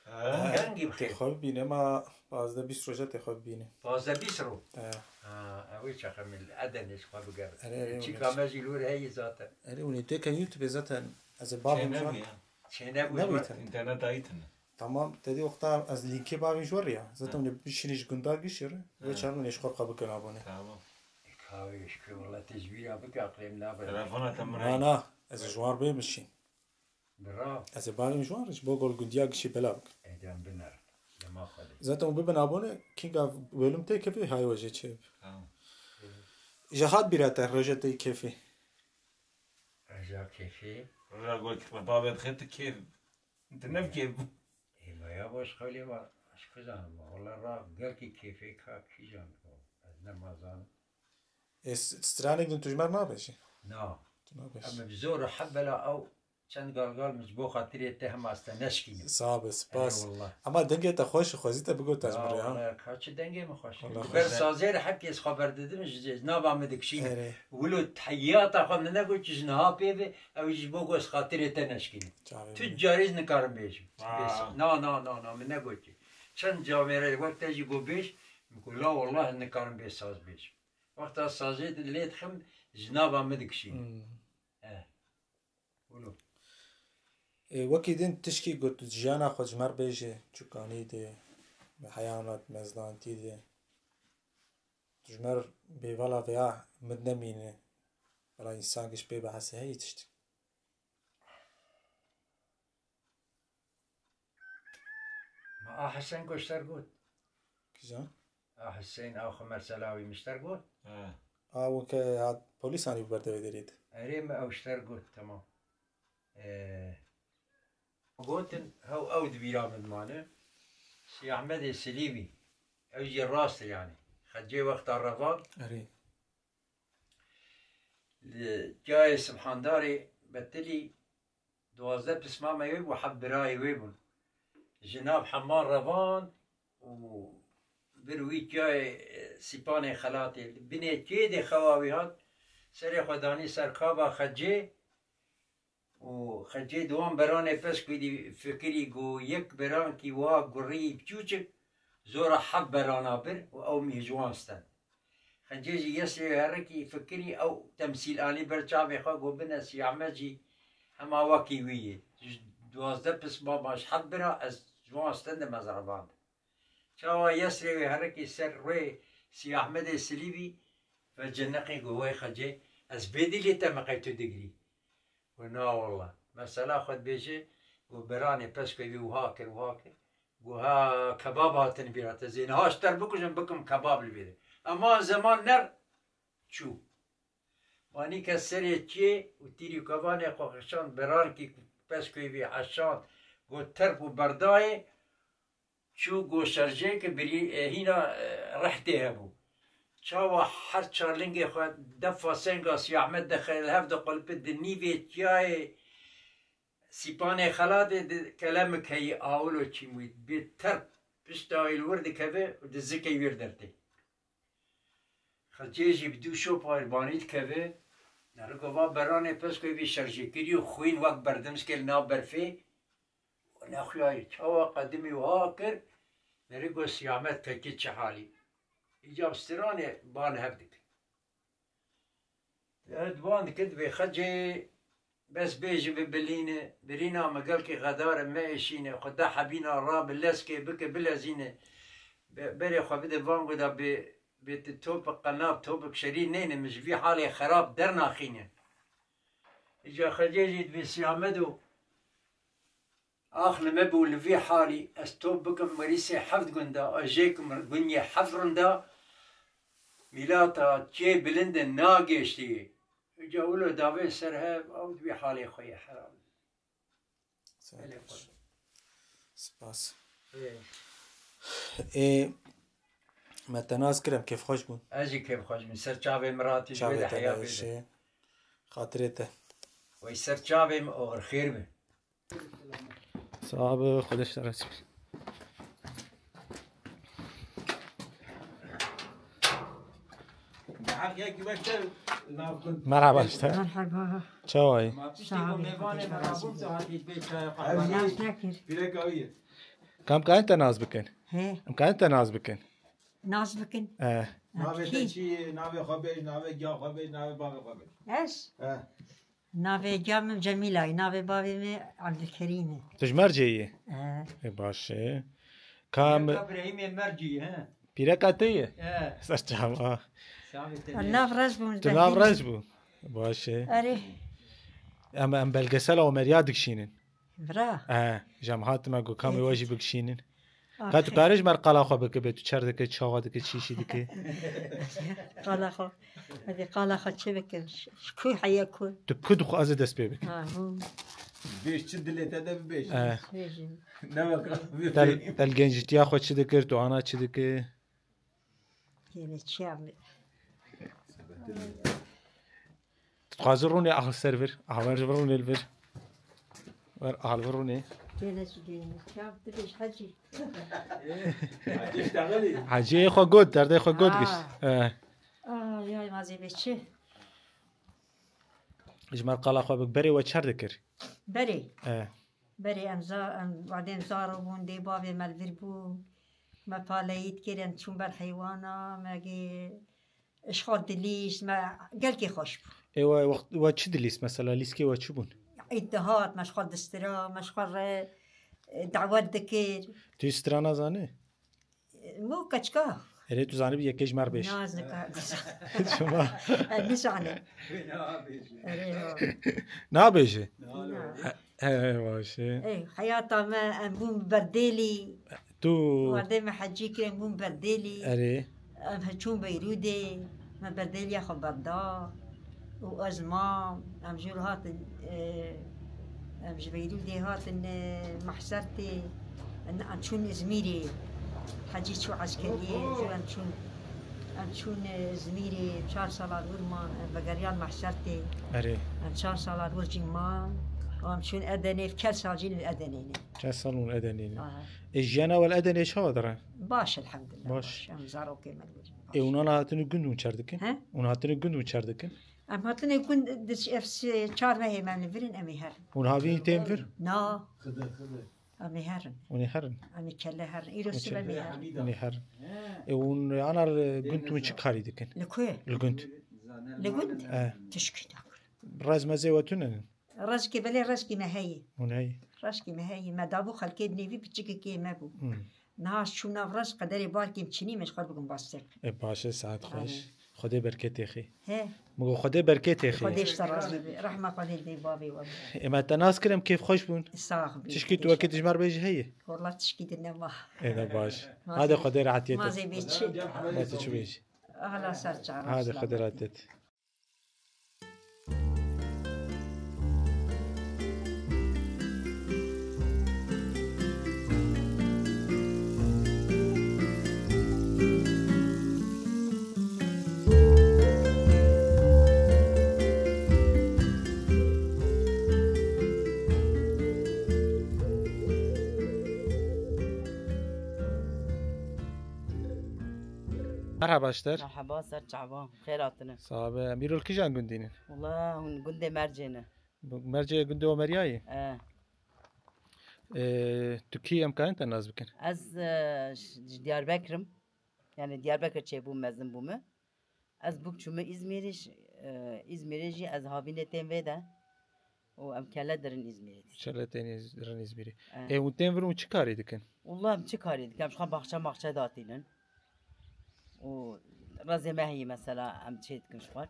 He. Kengî bi xêr. Têxwe bibîne, ma pazdeh bîst roja têxwe bibîne. Pazdeh bîst roj? He. Ha, ew ê çaqa min li Edenê ji xwe bigerin. Erê, erê, Çîka me jî li wir heye zaten. Erê, hûn ê têken YouTube zaten. Ez ê bavê min. Çênebû ya. Çênebû. Nebû zaten. Înternet dayî tine. Tamam, te dî wexta ez lînkê bavê ji we re ya. Zaten hûn ê bişînî ji gunda gişî re. Wê çaxê hûn ê ji xwe re xwe bikin abone. Tamam. Ê, kawê ji ku welatê ji bîra bike, aqlê min nabe. Telefona te min re. Na, na, ez ê ji wan re bê bişîn. Bira. Ez ê bavê min ji wan re, ji bo gol gundiya gişî bela bikim. Ê, dem binerin. Dema xwe de. Zaten hûn bibin abone, kînga bölüm tê kevê, hay we jê çê. Tamam. Ji hat bîra te, roja te yê kêfê. Roja kêfê. Roja gol kifme bavê dixê tu kêf. Tu ne kêf. Ê, me ya baş xewlê me, ez ku zanim, wala ra gelkî kêfê ka kîjan. Ramazan. Ê s- stranek din tu ji me re nabêjî. Na. Tu nabêjî. Em bi zor û hebela ew çend galgal min ji bo xatirê te hema ez te neşkînim. Sağ be, spas. Eyvallah. Ama dengê te xweş, xwezî te bigot ez mi re ha. Vallahi, ka çi dengê min xweş. Vallahi Li ber xweş. Sazê re hepkes xwe berdidim ji, ji nava min dikişînim. Erê. Wilo tehiyata xwe min negot ji niha pê ve, ew ji bo ku ez xatirê te neşkînim. Çavê Tu min. carî ez nikarim bêjim. Aa. Bês. Na, na, na, na, min negotiye. Çend camêre wek te jî got bêj, min got la wallah ez nikarim bê saz bêjim. Wexta sazê lê dixim ji nava min dikişînim. Hmm. Eh. Wilo. Ê, wekî din tişkî got, tu jiyana xwe ji me re bêje, çûkanî de, bi heyanat, mezlantî de. Tu ji me re bêvala veya min nemîne. Bela însan giş pê behesê heyî tişt. Ma a Hesen ku ji te re got. Kîjan? A Hesen, a Xemer Selawî min ji te re got. He. A weke hat polîsan û berdevê derê de. Erê, me ew ji te re got, temam. Ee, gotin, hew ew di bîra min dimane. Sî Ehmedê Silîvî. Ew jî rast e yani. Xecê wexta revan. Erê. Li cayê Sibhandarê Betilî duwazdeh pismamê wê bû, heft birayê wê bûn. Ji nav heman revan û vir wî cayê, e, Sîpanê Xelatê. Binê kê de xewa wî hat, serê xwe danî ser kava Xecê û Xecê di wan beranê pez ku dî fikirî ku yek berankî wiha gurî biçûçik, zora heft berana bir û ew mîh ji wan stend. Xecê jî yesê herikî fikirî ew temsîl anî ber çavê xwe, got, bine Sî Ehmed jî hema wekî wî yê. Ji duwazdeh pismama ji heft bira ez ji wan stendim, ez revandim. Çawa yesrê wê herikî ser rê Sî Ehmedê Silîvî ve ciniqî, got, wey Xecê, ez bê dîlê te me qey tu digirî. Got, na walla. Mesela xwe dibêje, got, beranê pez ku wî wiha kir, wiha kir. Got, ha kebab hatin bîra te, zê niha ji te re bikujim, bikim kebab li vê de. Ema zeman ner çû. Manî ke serê çiyê û tîrî kevanê xwe xişand, berankî pez ku wî heşand, got, terp û berdayê, çû, got, şerjê ke birî, e, hîna, e, rehtê hebû. Çawa her çar lingê xwe defa senga Sî Ehmed dixê li hev diqulpi, di nîvê çiyayê Sîpanê Xelatê di kelemik heyî awilo çîmûyî, bi terp pişta wî li wir dikeve û di zikê wî re dertê. Xecê jî bi dû şopa banî dikeve, neriko va beranê pez ku wî şerjê kirî û xwîn wek berdim zikê li nav berfê, nexuyayî çawa qedimî wiha kir, neriko Sî Ehmed kekî çi halî. Îca bi stranê ba li hev dikin. Erd wan dikir, dibê Xecê, bes bêjî bibilîne, birîna me gelkî xedar e, me êşîne, xwe de hebîna ra bi leskê bike, bilezîne. Be-, berê xwe bide van guda bê, bê tu topik qenav, topik şerî neyne, min ji vî halê xerab dernaxîne. Îca Xecê jî dibê Sî Ehmedo, ax li me bû li vî halî, ez top bikim merîsê heft gunda, ez jêkim gunyê heft rinda, mîlata çê bilind e nagêştî. Îca wilo davên ser hev, ew di vî halê xwe yê heram. Gelê xwe. Spas. Ê, Ê, me te nas kir, em kêfxweş bûn. Ez jî kêfxweş bûm. Ser çavê min ratî ji wê Çavê de te heya bê nayêşê. de. Xatirê te. Wey ser çavê min oxir xêr be. Sağ ol, Xwedê ji te razî be. Merhaba işte. Merhaba. Çawayî? Sağ ol. Nas nekir. Kam kain te naz bikin? He, Em kain te naz bikin? Nas bikin. Eh. Navê te çi ye? Navê xwe bêj, navê giya xwe bêj, navê bavê xwe bêj. Ez? Eh. Navê giya min Cemîla ye, navê bavê min Abdulkerîm e. Tu ji Mercê yî? He. E, baş e. Kam Pîreka Birahîmê Mercî, he. pîreka te ye? He. Ser çava. Çavê te Nav rej bûn. Tu nav rej bû. Baş e. Erê. Em, em belgesela Omeriya dikişînin. Bira. E, jem hatime ku kamê we jî bikişînin. Ka tu karê ji me re qala xwe bike, bê tu çer dike, çawa dike, çîşî dike. Qala xwe. Hadi qala xwe çi bikim? Ku heye ku? Tu ku dixwazî dest pê bike. Ha, hu. Bêj, çi dilê te de bibêj. E, Bêjim. Ne wek te, te li gencîtiya xwe çi dikir, tu ana çi dike? Yine çi yapayım? Tu dixwazî rûnê ahil ser vir. Ahil vir rûnê li vir. Ver ahil vir rûnê. Yine çi diyeyim? Çi yaptı beş hacı? Hacî ê xwe got, derdê xwe got Ha. gişt. He. Ay, ay, mazê be çi? Ji me qala xwe bik berê we çer dikir. Berê. He. Berê em za-, em, wadê em zaro bûn, dê bavê me li vir bû. Me paleyî dikir, em çûn ber heywana, me gê, ji xwe dilîst, me gelkê xweş bû. Ê we wext, we çi dilîst mesela, lîstikê we çi bûn? Îd dihat, me ji xwe distira, me ji xwe re, e, dawet dikir. Tu strana zanî? Mo keçika. Erê, tu zanî bi yekê ji me re bêj. Naz nika. Çima? E, nizane. Erê, ha. Nabêje? Na. He, he, baş e. Ey, heyata me, em bûn berdêlî. Tu Werdê me hecî kirin, em bûn berdêlî. Erê. Em çûn Beyrûdê, me berdêliya xwe berda. Û ez mam, em jûr hatin, e, em ji Beyrûdê hatin, e, Mehsertê. Em, em çûn Îzmîrê. Hecî çû eskeriyê, jûr em çûn, em çûn, e, Îzmîrê, çar sala dûr man, em vegeriyan Mehsertê. Erê. Em çar sala dûr jî man. Û em çûn Edenê, çel sal jî li Edenê ne. Çend sal hûn Edenê ne? Aha. E, jiyana we li Edenê çawa dire? Baş, elhamdulillah, Baş. baş. Em zarokê me li vir. E, hûn ana hatine gund hûn çer dikin? He? Hûn hatine gund hûn çer dikin? Em hatine gund di ç-, ev se-, çar mehê me li vir in, em ê herin. Hûn havînî tên vir? Na. Xide, xide. Em ê herin. Hûn ê herin? Em ê kele herin. Îro Hûn sibe çer-, em ê herin. Hûn ê herin. E, hûn ana li gund hûn çi karî dikin? Li ku? Li gund. Li gund? E. Tişkî nakin. Rez mezê we tune ne? Rejkê belê rejkî me heye. Hûn heye. Rejkî me heye. Me dabû xelkê di nêvî piçikekê me bû. Hmm. Niha çû nav rej qederê balkêm çinî me ji xwe bikin bastêk. E, baş e, saet xweş. Amin. Xwedê berketê xê. He. Min got Xwedê berketê xê. Xwedê ji te razî be. Rehma Xwedê dê bavê we be. E, me te nas kir em kêf xweş bûn. Sax bî. Tişkî tu wekî dijmar bêjî heye? Wala tişkî di nema. E, ne baş. Hadi Xwedê rehetiyê te. Mazê bê çi? Hadi tu çi bêjî? Hala ser çava. Hadi Xwedê rehetiyê te. Merhaba ji te re. Merhaba, ser çava. Xêr hatine. Sax be. Em îro li kîjan gundî ne? Wala hûn gundê Mercê ne. Mercê gundê Omeriyayê? E. E, tu kî, em karin te nas bikin? Ez, e, ş-, ji Diyarbekir im. Yani Diyarbekir çêbûm, mezin bûme. Ez bûk çûme Îzmîrî, ş-, e, Îzmîrê jî ez havînê tên vê de. Û em kele dirin Îzmîrê. Kele tên Îz-, dirin Îzmîrê. E. E, hûn tên vir û çi karî dikin? Wala em çi karî dikin? Em ji xwe baxçe maxçe datînin. Û rezê me heyî mesela em çê dikin ji xwe.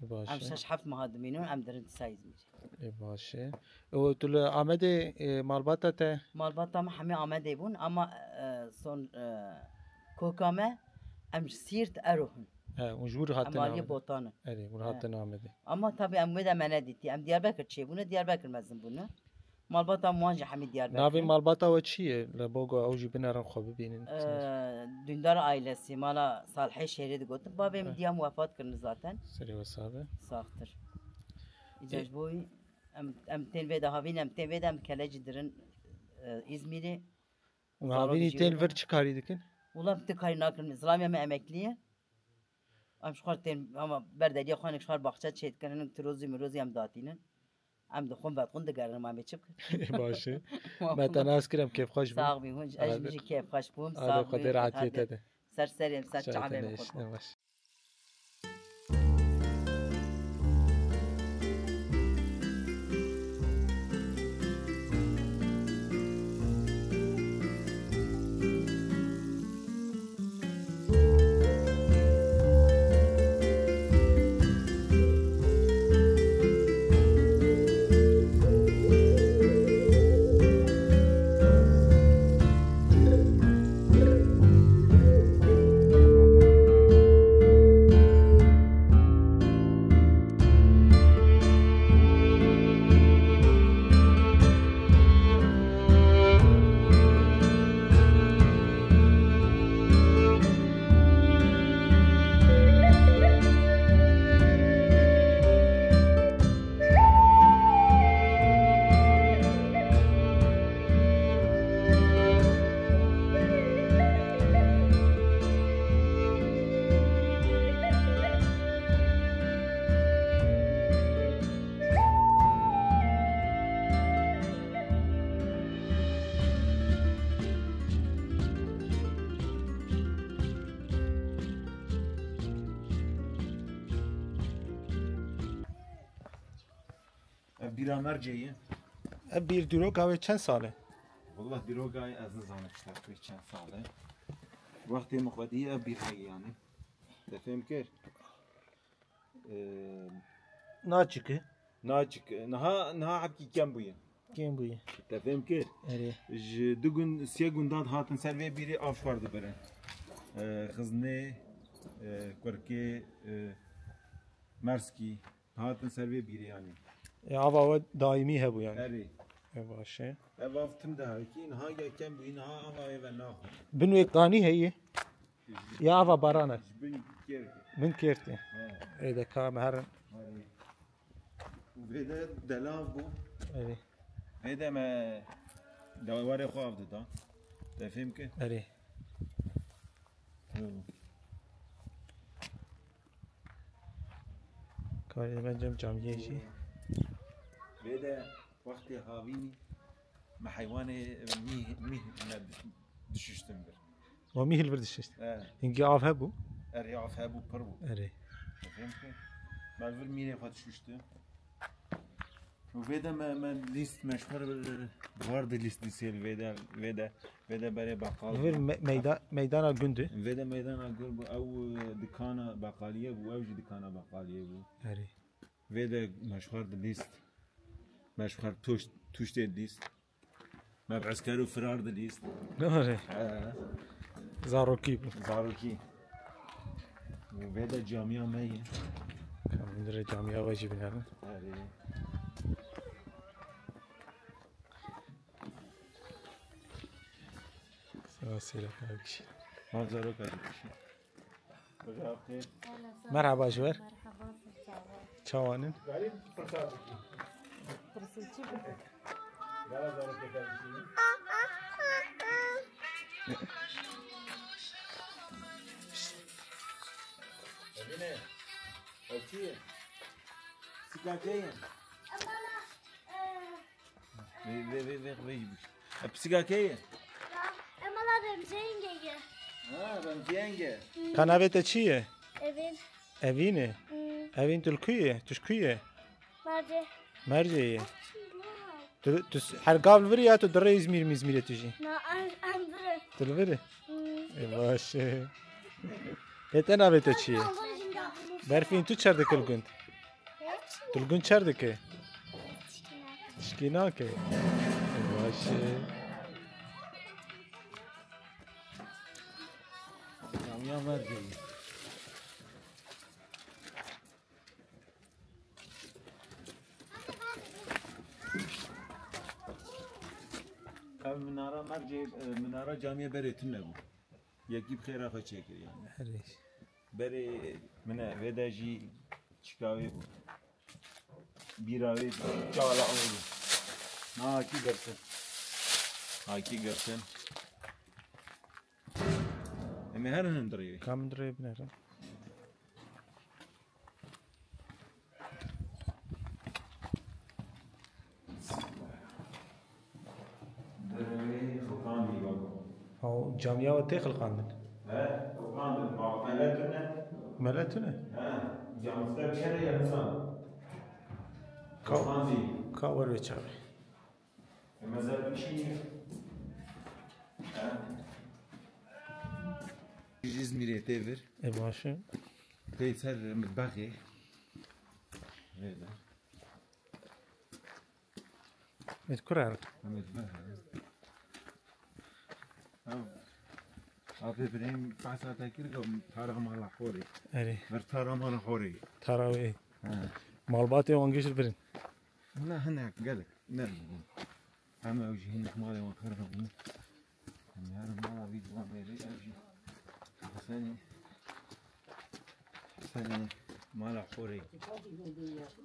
Baş e. Em şeş heft meha dimînin, em dirin dîsa Îzmîrê. Ê, baş e. Û tu li Amedê, e, malbata te? Malbata me hemî Amedê bûn, ama, e, son, e, koka me em ji Sîrt Ero hin. He, û ji wir Em hatin aliyê Amedê. Botan in. Erê, wir He. hatin Amedê. Ama tabii em wê de me nedîtî. Em Diyarbekir çêbûne, Diyarbekir mezin bûne. Malbata wan jî hemî Diyarbekir. Navê malbata we çi ye? Li bo ku ew jî binerin xwe bibînin. Ee, Dündar ailesi, mala Salihê Şêrê digotin. Babê min Heh. diya min wefat kirin zaten. Serê we sax be. Saxtir. Îca Ê- ji bo wî em, em tên vê de havîn, em tên vê de em kele jî dirin, e, Îzmîrê. Û Zarok havînî jî tên wê de. vir çi karî dikin? Wala em ti karî nakin. Zilamiya me emeklî ye. Em ji xwe tên, ama berdeliya xwe hinek ji xwe baxçe çê dikin, hinek tirozî mirozî em datînin. Em dixwin vedixwin digerin, ma em ê çi bikin? Baş e. Ma Me te xwin nas kir, em kêfxweş bûn. Sax bî, hûn, ez Hadi. jî kêfxweş bûm, Hadi sax bî, Xwedê rehetiyê hadi. te de. Ser serê em, ser Ser çavê te min ne, xwe ne bû. baş. Bîra mercê ye. Ev bîr dîroka wê çend sal e? Wallah dîroka ez nizanim işte wê çend sal e. Wextê min xwedî ev bîr heye yanî. Te fêm kir? Ee, Naçik e. Naçik. Niha, niha hebkî kem bûye. Kêm bûye. Te fêm kir? Erê. Ji du gund, sê gundan hatin ser vê bîrê av xwar dibirin. Ee, Xiznê, e, Kurkê, e, Merskî. Hatin ser vê bîrê yanî. E, ava we daîmî hebû yanî. Erê. E, baş e. Ev av tim de hekî, niha ya kem bûyî, niha ava ê ve naxwe. Bin wê kanî heye? Ya ava baran e? Ji bin kêr. Bin kêr tê. He. Ê de ka me herin. Erê. Vê de delav bû. Erê. Vê de me dewarê xwe av dida. Te fêm kir? Erê. Hı. Karê me cem camiyê jî. Vê de wextê havînî me heywanê mîh, mîh me dişiştin bir. O mîh li vir dişişt. He. Hingî av hebû? Erê, av hebû, pir bû. Erê. Fêm kir? Me li vir mîrê xwe dişiştin. Û vê de me, me lîst, me ji xwe re, e, var de lîst dîsê li vê de, vê de, vê de berê beqal Vir bû. Me-, meyda-, meydana gund e. Vê de meydana gund bû, ew, e, dikana beqaliyê bû, ew jî dikana beqaliyê bû. Erê. Vê de me ji xwe re de lîst, me ji xwe re tuşt-, tuştê lîst. Me bi esker û firar dilîst. Doğru. He. Zarokî bû. Zarokî. Vê de camiya me ye. Kamîndirê camiya we jî binerin. Erê. Sera sêra kar kişî. Ma zaroka dikişî. Merhaba ji we. Merhaba, siz çawa? Çawan in? Pirsê çi bikin? Evine. Ev çi ye? Sika kê ye? Vê, vê, vê, vê, vê. E, pisîka kê ye? Em ala Remzê yenge ye. Ha, Remzê yenge. Hmm. Ka navê te çi ye? Evîn. Evîn e? Hmm. Evîn tu li ku ye? Tu ji ku ye? Mercê. Mercê ye. Tu, tu s-, her gav li vir ya tu dirê Îzmîr mîzmîrê tu jî? Na, em, em vir e. Tu li vir e? Hmm. E, baş e. Lê te navê te çi ye? Berfîn tu çer dike li gund? Tu li gund çer dike? Tişkî nake. Baş e. Camiya Mercê. Ev minara Mercê, e, minara camiyê berê tune bû. Yekî bi xêra xwe çêkir yani. Herî. Berê min e, vê de jî çika wê bû. Bîra wê çala wê bû. Na hakî girtin. Hakî girtin. Em ê herin hundirê wê. Kam hundirê binerin. Derê xilqandî bak. Ew camiya we tê xilqandin? He, xilqandin. Bak, mele tune. Mele tune? He, camiste bir kere yapsan. Ka-, xilqandî. Ka wer ve çavi. E, mezar bir şey yok. He. Ji Îzmîrê tê vir. E, baş e. Tê ser mitbaxê. Vê de. Mit kurar. Mitbax. Ev, Apê birêm behsa te kir ku tara mala xorê. Erê. Vir tara mala xorê. Tara wê. Ha. Malbatê wan giş birin. Na hinek gelek. Ne. Em ew jî hinek malê wan xerab bûn. Em herin mala vî ciwan mêrê ev jî. Senî. Senî mala xorê.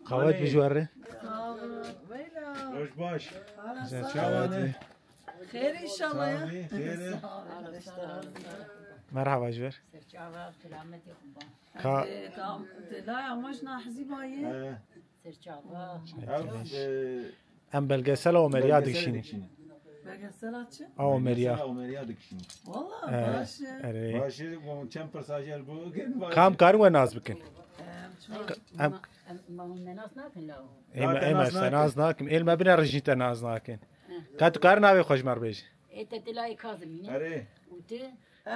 Qawet bi ji we re. Sağ olun. Roj baş. Hala Güzel sağ çawa olun. Ne? Xêr inşallah ya. Sağ olun, xêr e. Sağ olun. Merhaba ji we re. Serçava, selametê xwe ban. Ka- Ee, tam, te laya xwe ji nahizî bayê. He. Serçava. Ev, e, Em belgesela Omeriya belgesela dikişînin. Dikişînin. Belgesela çi? A Omeriya. Belgesela Omeriya dikişînin. Valla, e, baş e. Erê. Baş e, bu çend pirsa jê re bû, gel baş e. Kam karin we nas bikin? Em, çima? Em Em, ma hûn me nas nakin la. Ê me, ê me nas te nas nakin. Ê me bine rijî te nas nakin. Ka tu kar navê xwe ji me re bêjî? Ê te Dilayê Kazimî ne? Erê. Û tu?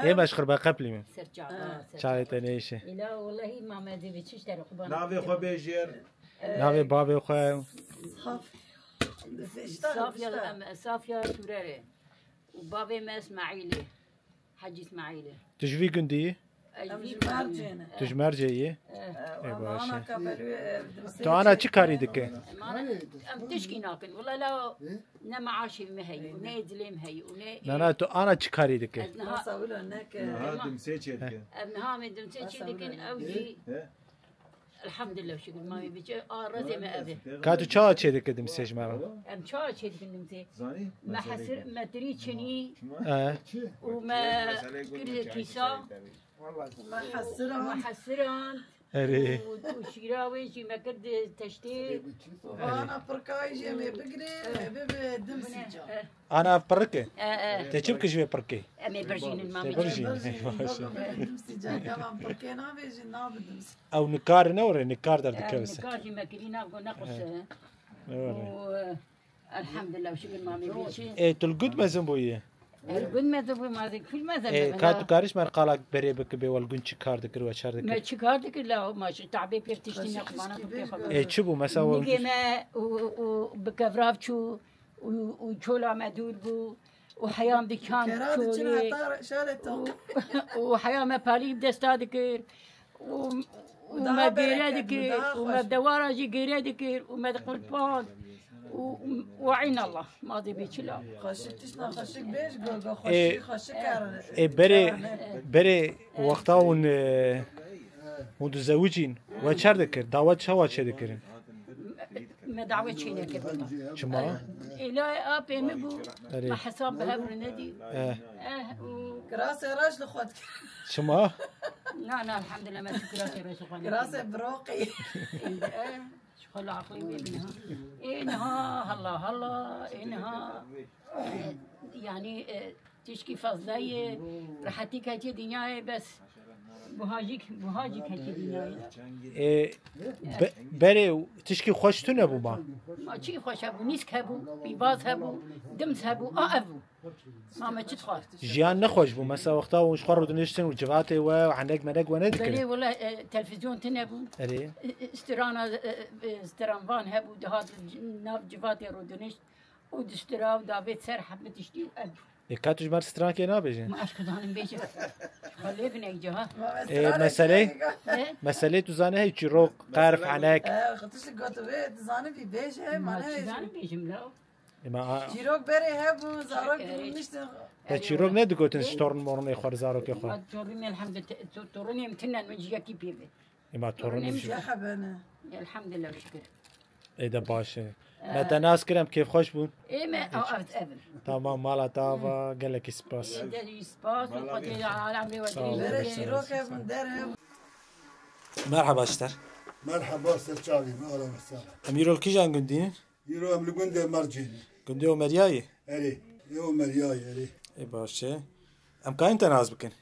Ê me ji xirbe qeplî min. Ser çava, ser çava. Çavê te neyşe. Îla wellehî ma me divê çi ji te re qurban. Navê xwe bêjêr. Navê bavê xwe. Safya, em, Safya Tûrerê. Û bavê me Îsmaîlê. Hecî Îsmaîlê. Tu ji vî gundî yî? Ez Em vî ji gundî. Mercê ne. Tu ji Mercê yî? Eh. Ê, baş e. Tu ana çi karî dike? Em ana, em tişkî nakin. Wela la ne meaşê me heye, û ne dilê me heye, û ne Na, na, tu ana çi karî dike? Ez niha Masa wilo neke. Niha dimsê çêdike. Em niha me dimsê çêdikin, ew jî He? Elhamdülillah, şükür, mamê biçe, a, rezê me ev e. Ka tu çawa çêdike dimsê ji me re? Em çawa çêdikin dimsê? Zanî? Me hesir, me tirî çinî He. Û me kir kîsa. Me hesiran. Me hesiran. Erê. Û, û şîra wê jî me kir di teştê. Ana pirkayî jê me bigire, me bibe dimsê ca. Ana pirike. E, e. Te çi bike ji vê pirkê? Em ê birjînin, mamê. Te birjînin. Baş e. Dimsê ca, ya pirkê nabêjin, nabe dimsê. Ew nikar ne were, nikar derdikeve se. Nikar jî me kirî, na go nequse. Û, e, elhamdülillah, şükür mamê bî çi. E, tu li gund mezin bûyî? E, li gund mezin bûyî, ma zî kul mezin E, bû, ka la. Tu kariş me qala berê bike bê wel gund çi kar dikir we çer dikir? Me çi kar dikir la, ma çi tabê pêr tiştî ne xwana bike xwe. E, çi bû, mesela we Nigê me û, û bi kevrav çû, û, û çola me dûr bû, û heya me dikan Kera diçin çolê, heta şalê to. Û, û heya me palî bi desta dikir, û, û Daha me gêre bereket, dikir, daha û me xweş. Dewara jî gêre dikir, û me diqilpand, û, û, û eynallah, ma dê bê çila. Xweşik tişta xweşik bêj, go, go, Ê, xweşik, xweşik kar. Ê, berê, berê wexta hûn, e, hûn dizewicîn, we çer dikir, dawet çawa çêdikirin? Me dawet çênekir. Çima? Êla apê min bû, Erê. Me hesab bi hev re nedî. Eh. Eh, û Kirasê reş li xwe dikir. Çima? Na, na, elhamdülillah, me tu kirasê reş xwe nekir. Kirasê biroqî. Eh, ji xwe li aqlê wê bîne ha. Ê niha, halla, halla, ê niha. Eh, yanî, eh, Tişkî fazla ye, rehetî keçê dinyayê bes. Buha jî, buha jî keçê dinyayê. Ê, be-, berê tişkî xweş tune bû ma? Ma çi xweş hebû, nîsk hebû, pîvaz hebû, dims hebû, a ev bû. Ma me çi dixwest? Jiyan nexweş bû. Mesela wexta hûn ji xwe rûdiniştin û civatê we û henek menek we nedikirin? Belê wele, e, televîzyon tune bû. Erê. E, e, strana, e, e, stranvan hebû, dihat nav civatê rûdinişt. Û distira û davêt ser hemî tiştî û ev. Ê, ka tu ji me re strankê nabêjî? Ma ez ku zanim bêjim. Xwe lê bin ey ca. Ê, meselê? He? Meselê tu zanî hey çîrok, qerf, enek. He, xwe tişt gotivê, tu zanî vî bêje, ma ne çi zanim bêjim la? Ê, ma a- Çîrok berê hebû, zarok Erê. Dibû niştin. Te çîrok nedigotin ji torn mornê xwe, zarokê xwe? Ma tornê min elhamdülillah, to-, tornê min tinen min ji yekî pê ve. Ê, ma tornê min Tornê min jî. Çi hebene? Elhamdülillah şükür. Ê de baş e. Me te nas kir, em kêfxweş bûn. Ê me, a, ev, ev. Tamam, mala te ava, gelekî spas. Ê de spas, Xwedê ya alemê we Sağ ol. Dirêj bike. Bere çîrok hebûn, der hebûn. Merhaba ji te re. Merhaba, ser çavê me, ala we sağ. Em îro li kîjan gundî ne? Îro em li gundê Mercê ne. Gundê Omeriyayê? Erê, ê Omeriyayê, erê. Ê baş e. Em karin te nas bikin?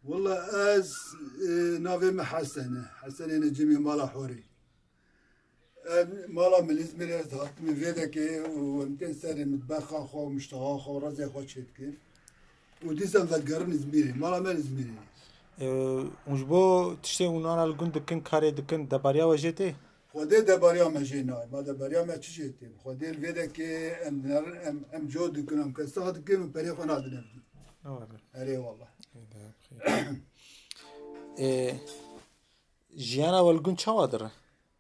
Wela ez, e, navê me Hesen e. Hesenê Necimî, mala Horê. Em mala min Îzmîrê, ez hatime vê dekê û em tên serê mitbexa xwe û miştaxa xwe û rezê xwe çêdikin. Û dîsa em vedigerin Îzmîrê. Mala me Îzmîrê. E, û ji bo tiştê hûn ana li gund dikin, karê dikin, debariya we jê tê? Xwedê debariya me jê nayê. Ma debariya me çi jê tê? Xwedê li vê dekê em ner-, em, em cot dikin, em kesa dikin û perê xwe nadin ev din. Erê wala. E, jiyana we li gund çawa dire?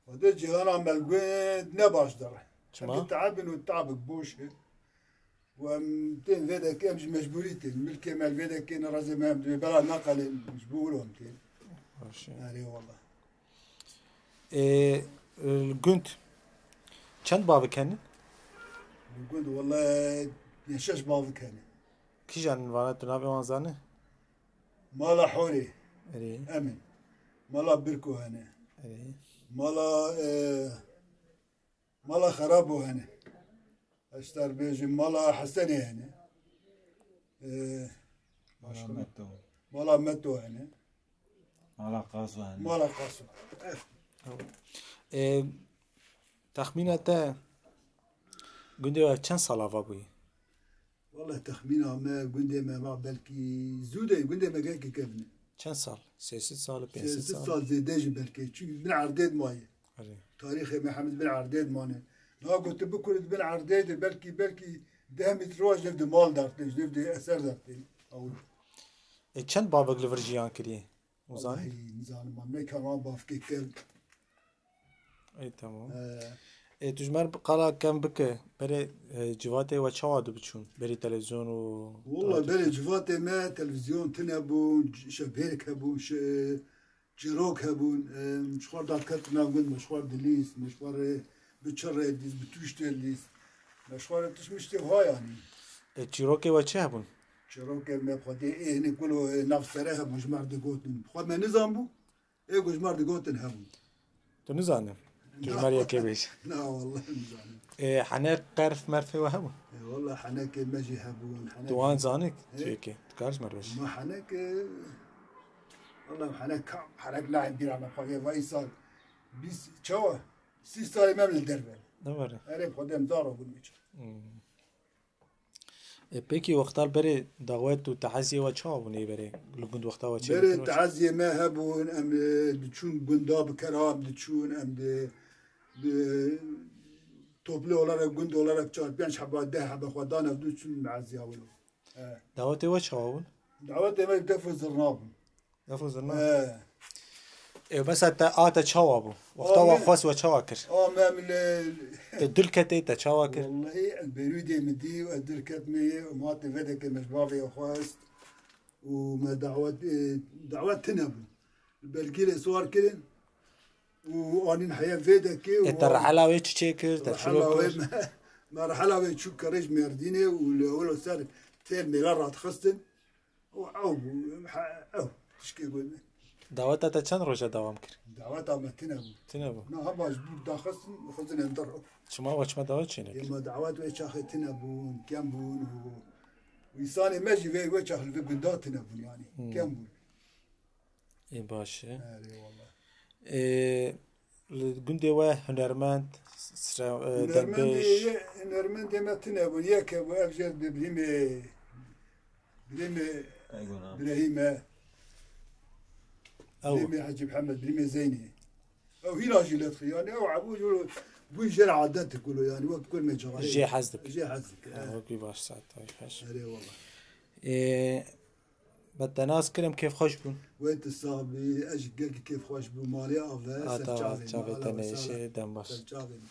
Xwedê cîhana me li gund ne baş dere. Çima? Heke te'eb in û te'ebek boş e. Û em tên vê dekê, em ji mecbûrî tên. Milkê me li vê dekê ne, rezê me em dibê bela neqelê, mecbûr em tên. Baş e. Erê wala. Ê, li gund çend bavik hene? Li gund wala şeş bavik hene. Kîjan vana tu navê wan zanî? Mala Horê. Erê. Em in. Mala Birko hene. Erê. Mala, e, mala Xerabo hene. Ez ji te re bêjim, mala Hesenê hene. E, Mala başka mı? Meto. Mala Meto hene. Mala Qaso hene. Mala Qaso. Evet. Ê, texmîna te gundê we çend sal ava bûye? Wele texmîna me gundê me va belkî zû de gundê me gelkî kevin e. Çend sal? Sêsed sal, pênc sed sal? Sêsed sal zêde jî belkî. Çünkü bin erdê de maye. Erê. Tarîxê me hemî bin erdê de mane. Niha ku tu bikurit bin erdê de belkî, belkî deh metre roj dev de mal dertê, dev de eser dertê. Ew. Ê, çend bavek li vir jiyan kiriye? Uzanî? Wellahî nizanim, ma ne kema bavkê kev. Ê, tamam. Ee, Ê, tu ji me re qala kem bike, berê, e, civatê we çawa dibiçûn? Berê televîzyon û Walla berê civatê me televîzyon tune bûn, şevbêrek hebûn, şi-, çîrok hebûn, e, ji xwe derket nav gund, me ji xwe dilîst, me ji xwe rê bi çi rê dilîst, bi tuştê dilîst. Me ji xwe rê tişt miştê ha yanî. Ê, çîrokê we çi hebûn? Çîrokê me xwedê ê hinê kulo, ê, nav sere hebûn, ji me re digotin. Xwe me nizan bû. Ê ku ji me re digotin hebûn. Tu nizane? Tu ji me re yekê bêj. Na, wellahî nizanim. Ê, henek qerf merfê we hebûn? Ê, wellahî henekê me jî hebûn, henek Tu wan jî zanî Ê? Çiyekê? Tu kar ji me re bêj. Ma henek, e, wellahî henek kam, henek nayê bîra me xwedê va îsal bîst, çawa? Sî salê me li derve. Ne were? Erê xwedê em zaro bûn wî çax. Hmm. E, pekî wexta berê dawet û teeziyê we çawa bûn ê berê? Li gund wexta we çê Berê dikin we çi? Teeziyê me hebûn, em, e, diçûn gunda bi kera em diçûn, em di, di toplu olarak, gund olarak çar pênc heba, deh heba xwe dan ev diçûn teeziya wilo. E. Dawetê we çawa bûn? Dawetê me def û zirna bûn. Def û zirna? He. Ê, mesela te, a te çawa bû? Wexta A wa me xwest we çawa kir? A me min, e, Te dil ketê te çawa kir? Wellahî, el berûdê min dî û ez dil ket me yê û ma te vedeke me ji bavê xwest û me dawet, e, dawet tune bû. Belgî lê siwar kirin û anîn heye vedekê û Ê, te rehela wê çi çê kir? Te çilo Rehela wê kir? me, me rehela wê çû kirê ji Mêrdînê û li wilo ser têr mêla radixistin. Û ew bû, he, ew tişkê got me. Daweta te çend roja dewam kir? Daweta me tune bû. Tune bû. Na hema ji bû daxistin, xizin em der. Çima we çima dawet çênekir? Ê me dawet wê çaxê tune bûn, kem bûn û, û însanê me jî vê wê çax li vê gunda tune bûn yanî. Hmm. Kem bûn. Ê, baş e. Erê, wala. Ê, li gundê we hunermend, sira-, e, Hunermendê derbêj? ye-, hunermendê me tune bûn. Yek hebû, ev jê bi birîmê, birîmê Ey, guna. Birehîm e. Ew. Birîmê Hecî Mihemed, birîmê Zeynê. Ew hîna jî li dixî. Yanî ew hebû, bû jê re adet dikilo. Yanî wek kurmê cixarê. Jê hez dike. Jê hez dike, Ha, he. wekî baş saet, ay, xweş. Erê, wala. Ê, Me te nas kirim, kêfxweş bûn. Wê tu sax bî, ez jî gelkî kêfxweş bûm. Malê ave, ser Ata çavê me, çavê te ala ve nêşe, sala. Dem baş. Ser çavê me.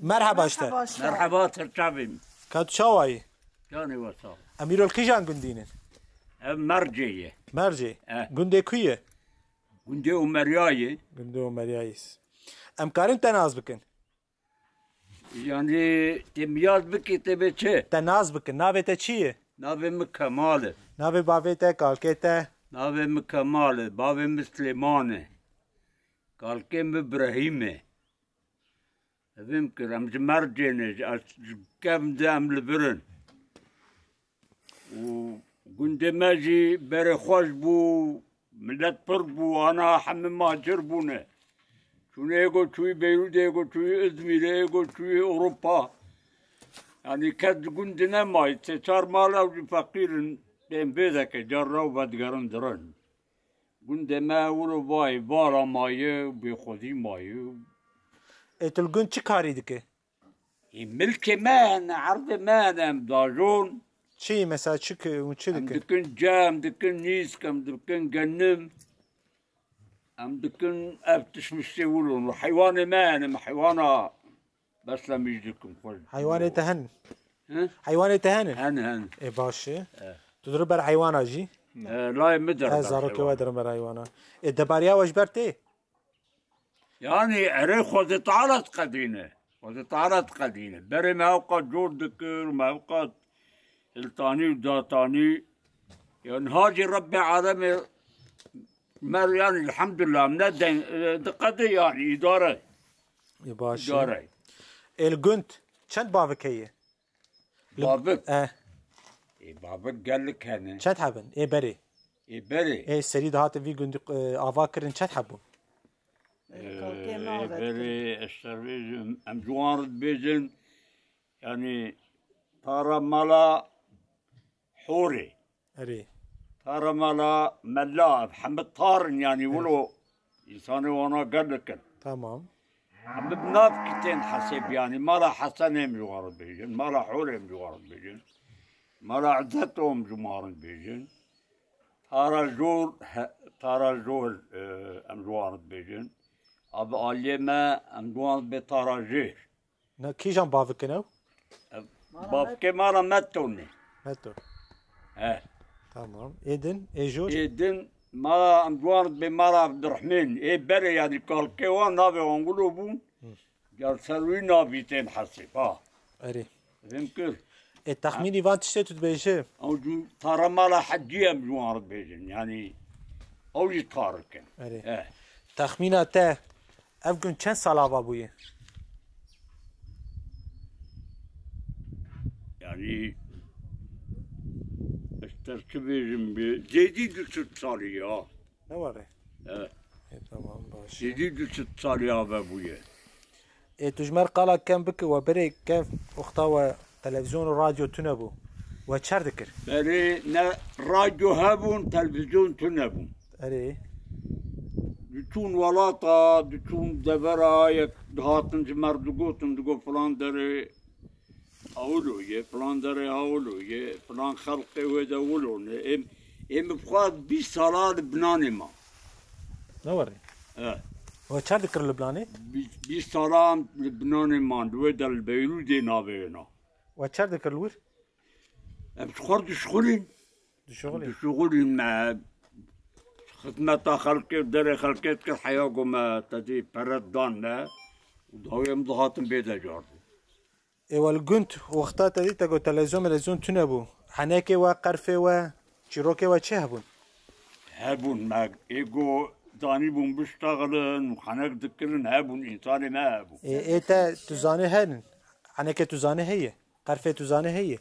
Merheba işte. Merheba işte. Merheba, ser çavê me. Ka tu çawa yî? Canê we sağ ol. Em îro li kîjan gundî ne? Ev Mercê ye. Mercê. Eh. Gundê ku ye? Gundê Umerya ye. Gundê Umerya ye. Em karin te nas bikin? Yanî te min yaz bikî, te bê çi? Te nas bikin. Navê te çi ye? Navê min Kemal e. Navê bavê te, kalkê te? Navê min Kemal e. Bavê min Silêman e. Kalkê min Birehîm e. Evê min kir, em ji Mercê ne, ji, ez ji kevn de em li vir in. Û gundê me jî berê xweş bû, milet pir bû, ana hemî macir bûne. Çûne êgo çûyî Beyrûdê, êgo çûyî Izmîrê, êgo çûyî Ewropa. Yanî kes di gund de nemayî, sê çar mal ew jî feqîr in, tên vê deke, car rew vedigerin dirin. Gundê me wilo vayê vara maye û bêxwedî maye. Ê tu li gund çi karî dike? Ê milkê me hene, erdê me hene, em dajon. Çi mesela, çi ki hûn çi Em dikin? dikin cem, dikin nîsk, em dikin genim. Em dikin ev tişt miştê wilo. Heywanê me hene, em heywana beslemîş dikim xwe. Heywanê te hene? He? Heywanê te hene? Hene, hene. Ê baş e. E. Tu diri ber heywana jî? E, layê min der Ez ber zarokê heywan. we dirim ber heywana. Ê debariya we ji ber tê? Yani erê Xwedê Teala diqedîne. Xwedê Teala diqedîne. Berê me hewqat cor dikir, me hewqat hiltanî û datanî. Yani hacî Rebbê Alemê mer yani elhamdülillah ne den, e, diqedê yani îdare. Ê baş e. İdare. Ê li gund çend bavik heye? Li Bavik. E. Ê bavik gelek hene. Çend hebin? Ê berê. Ê berê. Ê serî dihatin vî gundî, e, ava kirin çend hebûn? Ê, Kalkê me ê ava berê dikin. Ez ser bêjim, em ji wan re dibêjin, yani tara mala Horê. Erê. Tara mala mela, ev hemî tar in, yani wilo insanê wana gelek in. Tamam. Hemî bi navkî tên hesêb, yani mala Hesen em ji wan re dibêjin, mala Horê em ji wan re dibêjin, mala Îzzet em ji wan re dibêjin. Tara Jor, he, Tara Jor, e, em ji wan re dibêjin. Abi aliyê me, em ji wan re dibê Tara Jêr. Ne, kîjan bavik in ew? Ev, bavkê mala Meto ne. Meto. He. Tamam. Ê din, ê jor? Ê din, mala em ji wan re dibê mala Abdurrahmên. Ê berê, yani kalkê wan navê wan wilo bûn. Hı. Car ser wî navî tên hesêb, ha. Erê. Fêm kir. Ê, texmînî van tiştê tu dibêjî? Ew jû tara mala Hecî em ji wan re dibêjin. Yanî ew jî tarik in. Erê. Eh. Texmîna te, ev gund çend sala ava bûye? Yanî ez te çi bêjim, bi zêdî du sed salî ya. Ne were? Evet. E, tamam, baş e. Yedi buçuk salî ava bûye. Ê, tu ji me re qala kem bike, we berê kem wexta we televîzyon û radyo tune bû. We çer dikir? Berê ne radyo hebûn, televîzyon tune bûn. Erê. Diçûn welata, diçûn devera, yek dihatin ji me re digotin, digot filan derê Hawlo ye, filan derê hawlo ye, filan xelqê wê de wilo ne. Êm, êm bi xwe bîst sala li binanê ma. Ne were? E. We çer dikir li binanê? Bîst, bîst sala em li binanê man, li wê de li Beyrûdê navê wê na. We çer dikir li wir? Em ji xwe dişixulîn. Dişixulîn? Dişixulîn me. Xizmeta xelkê, derê xelkê dikir, heya ku me tedî pere dan me. Û dawî em dihatin bê de cardin. Ê, we li gund wexta te dît, te got televîzyon melevîzyon tune bû. Henekê we, qerfê we, çîrokê we çi hebûn? Hebûn, me ê ku zanîbûn biştexilin û henek dikirin hebûn, însanê me hebûn. Ê, ê te tu zanî henin? Henekê tu zanî heye? Qerfê tu zanî heye?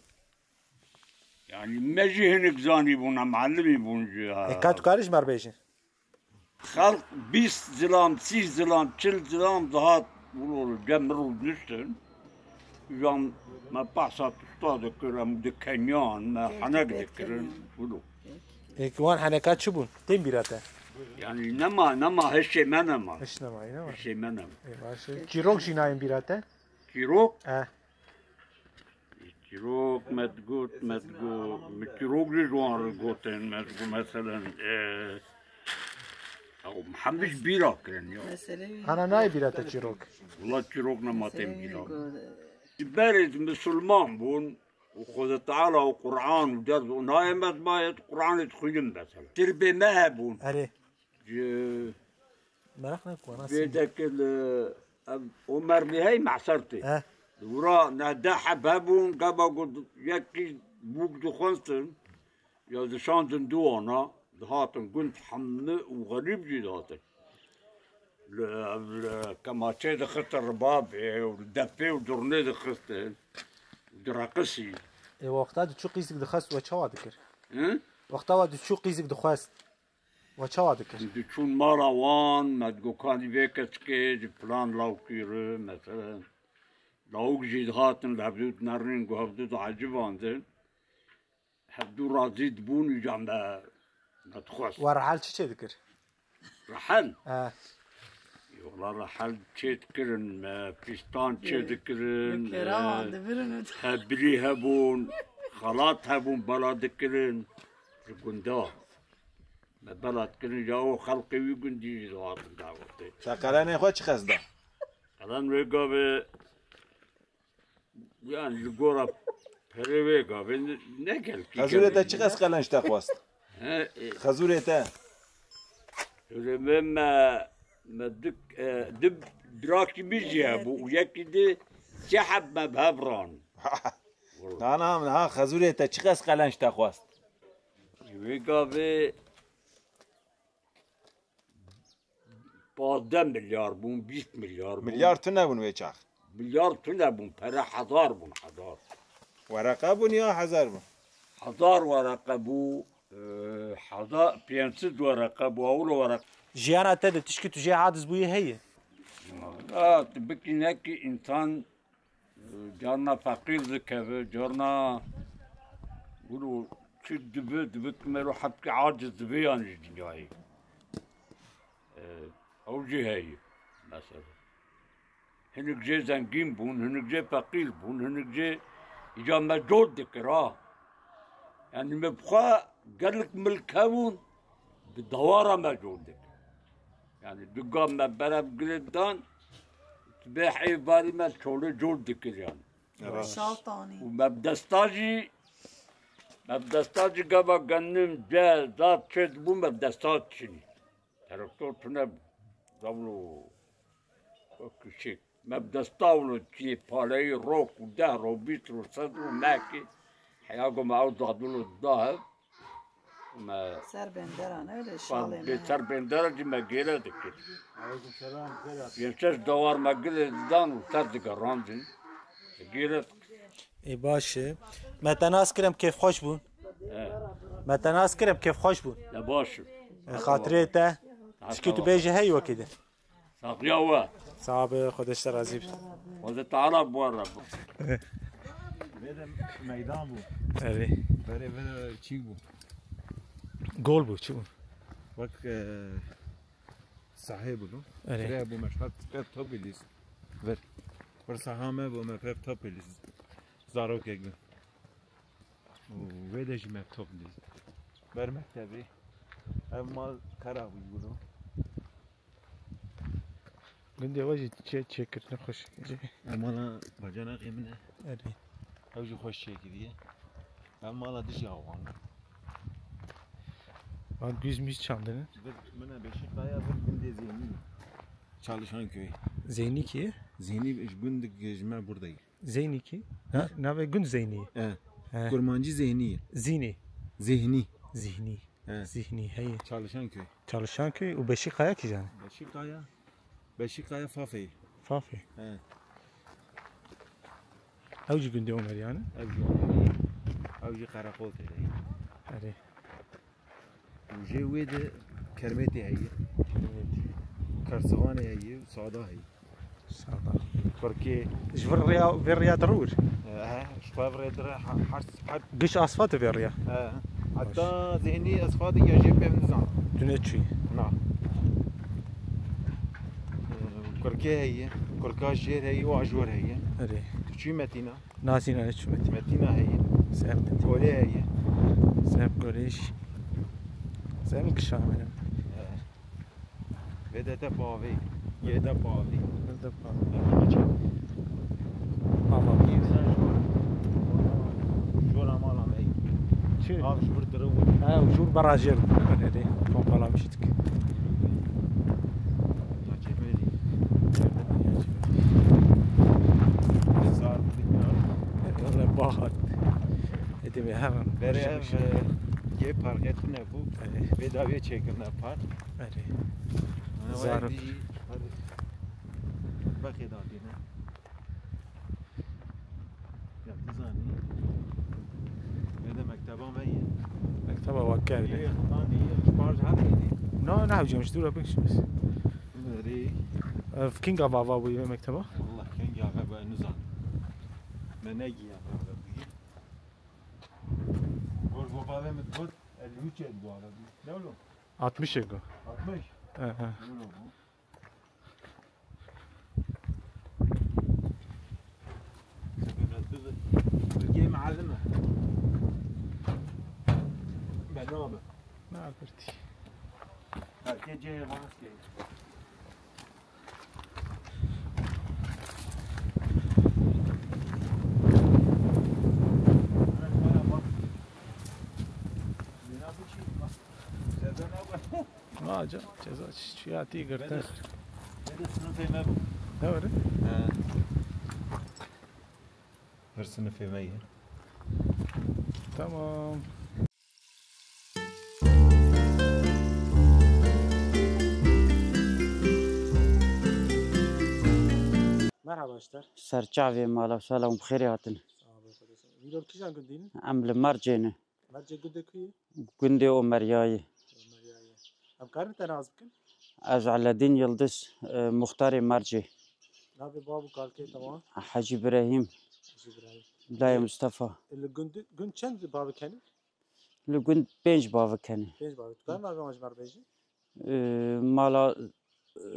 Yani me jî hinek zanîbûn, em elimî bûn jî, ha. Ê, ka tu karî ji me re bêjî? Xelk bîst zilam, sî zilam, çil zilam dihat wilo li cem min rûdiniştin. Jan me behsa tişta dikir, em dikeniyan, me henek dikirin, wilo. Ê, wan heneka çi bûn? Tên bîra te? Yani nema, nema, hişê me nema. Hiç nema, nema. Hişê me nema. Ê, baş e. Çîrok jî nayên bîra te? Çîrok? E. Çîrok me digot, me digot, min çîrok jî ji wan re gotin, me digot, meselen, e, ew hemî ji bîra kirin ya. Ana nayê bîra te çîrok? Wela çîrok nema tên bîra. Ji berê misilman bûn û Xwedê Teala û Quran û ders û nayê me dimayê Quranê dixwînin, meselen. Tirbê me hebûn. Erê. Ji Meraq ne ku ana vê sînî. Dekê li, ev, Omer Nihey Mehsertê. He. Li wira neh deh heb hebûn, gava ku yekî bûk dixwestin, ya dişandin du wana, dihatin gund hemî û xerîb jî dihatin. Li, ev, li kemaçê dixistin ribabê û li depê û durnê dixistin û direqisî. Ê, wexta diçû qîzik dixwest we çawa dikir? Hı? Wexta we diçû qîzik dixwest. We çawa dikir? Em diçûn mala wan, me digot, kanî vê keçikê ji filan lawkî re, meselen, lawik jî dihatin, li hevdû dinerîn, ku hevdû diecibandin, hevdû razî dibûn, îca me, me dixwest. We rehel çi çê dikir? Rehel. He. Yola rehel çê dikirin, me pîstan çê dikirin, Bi kêrawan e, dibirin û hebrî hebûn, xelat hebûn, bela dikirin. Ji gunda. Me bela dikirin, ya o xelkê wî gundî jî dihatin dawetê. Te qelenê xwe çi qes da? Qelen wê gavê Yani li gora perê wê gavê ne, ne gelkî Xezûrê te gelkî. Çi qas qelenc te xwest? He, e, Xezûrê te. Xezûrê me, me, me dik, e, di birakî min jî hebû û yekî di sê heb me bi hev ran. Na, na, na, xezûrê te çi qas qelenc te xwest? Wê gavê pazdeh milyar bûn, bîst milyar bûn. Milyar tune bûn wê çax. Milyar tune bûn, pere hezar bûn, hezar. Wereqe bûn ya hezar bûn? Hezar wereqe bû, e, hezar, pênc sed wereqe bû, ewro wereqe. Jiyana te de tişkî tu jê aciz bûyî heye? Ha, tu bikî nekî însan Carna feqîr dikeve, carna wilo çi dibe, dibe tu mero hepkî aciz dibe yani ji dinyayê. Ee, ew jî heye mesela. Hinek jê zengîn bûn, hinek jê feqîr bûn, hinek jê îca me cot dikir ha. Yani me bi xwe gelek milk hebûn, bi dewara me cot dikir. Yani du gav me berev girê dan, tu bê heyvarî me çolê col dikir yani. Rast. Şaltanî. Û me bi desta jî, me bi desta jî gava genim, ce, zat çê dibû me bi desta çinî. Traktor tune bû. Zavlo, o küçük. Me bi desta wilo çi paleyî rok û deh ro, bîst ro, sed ro mekî. Heya go me ew dadilo da hev. Me Ser bendera ne öyle şalê bê me. Ser bendera jî me gêre dikir. Aleyküm selam, Sedat. Yê çeş dawar me gilê didan û ser digerandin. Gêre dikir. Ê baş e. Me te nas kirem kêfxweş bûn. He. Me te nas kirem kêfxweş bûn. Ne baş. E, xatirê te. Çikî tu bêjî hey wekî din. Saxiya we. Sağ be, Xwedê ji te razî be. Xwedê Teala bi we re be. Vê de meydan bû. Erê. Berê vê de çîk bû. Gol bû, çi bû? Wek, e, sahê bû, no? Erê. Firê bû me şart pêv topî lîst. Vir. Vir saha me bû me pêv topî lîst. Zarokek bû. Û vê de jî me top lîst. Ber mektebê. Ev mal xera bû, no? Gundê we jî çê, çêkirine xweş. Ev mala bacanaqê min e. Erê. Ew jî xweş çêkiriye. Ev mala dijî awan e. Van güz müz çandine. Bir min e Beşikaya, bir gundê Zeynî. Çalışan köy. Zeynî kî? Zeynî ji gund ji me burada ye. Zeynî kî? Ha? Navê gund Zeynî. E. He. Kurmancî Zeynî ye. Zînî. Zehnî. Zihnî. He. Zihnî, heye. Çalışan köy. Çalışan köy û Beşîkaya kîjan e? Beşîkaya. Beşîkaya Fafê. Fafê. He. Ew jî gundê Omeriyan e? Ew jî Omeriyan. Ew jî Qereqol tê de. Erê. Û jê wê de Kermêtê heye. Kermêtê. Kersivanê heye, Sada heye. Sada. Kurkê. Ji vir rêya, vê rêya dirûr. Ehe, ji xwe vê rê dire, ha-, her, her Giş asfalt vê rêya. He. Heta Zeynî asfaltê ya jê pêv nizan. Tune çûyî. Na. Ee, Kurkê heye, Kurka jêr heye û ajor heye. Erê. Tu çûyî Metîna? Nasîna ne çû Metîna. Metîna heye. Ser Metîna. Kolê heye. Ser Kolê jî. Ser min kişa me. He. Vê de te pavê. Yê de pavê. Vê de pavê. Ava. Jora mala me. Çi? Av ji vir dire û. Ha, jûr barajêr. Erê, pompala miştik. Ya çemerî. Sar. Öyle bahat. Edi ve hemen. Bere ev, e, yê parqetine bu. Erê. Vê dawiyê çêkirine par. Erê. Zarok. Bexê datîne. Ya, tu zanî. Vê de mekteba me ye. Mekteba we kevne. Yê xitandî, yê ji par ji hev yênî. Na, ne hewcem ji dûra bik şimiz. Erê. Ev kinga vava bû yê mekteba? Wallah, kinga ve bu, ez nizanim. Me negiya ve bu. Gor bavê min got, elli üç et bu ara. Ne oğlum? Altmış ego. Altmış. He, he. Bilgê muallime. Belabe. Ne yapırtı? Herkes ceyê maske. Ha, ca-, ceza ç-, çiyatî girtin. Ne de sınıf eme bu. Ne var? He. Bir sınıf eme ye. Tamam. Merhaba işler. Serçavê mala, selam, xêrê hatin. Sağ olun kardeşim. Vîlor kîjan gundî ne? Em li Mercê ne. Mercê gundê ku ye? Gundê Omeryayê. Omeryayê. Em karin te nas bikin? Ez Eledîn Yildiz, e, muxtarê Mercê. Navê bav û kalkê te wa? Hecî Birahîm. Hecî Birahîm. Dayê Mustafa. Li gund, gund çend bavik hene? Li gund pênc bavik hene. Pênc bavik. Tu karin navê wan ji me re bêjî? E, mala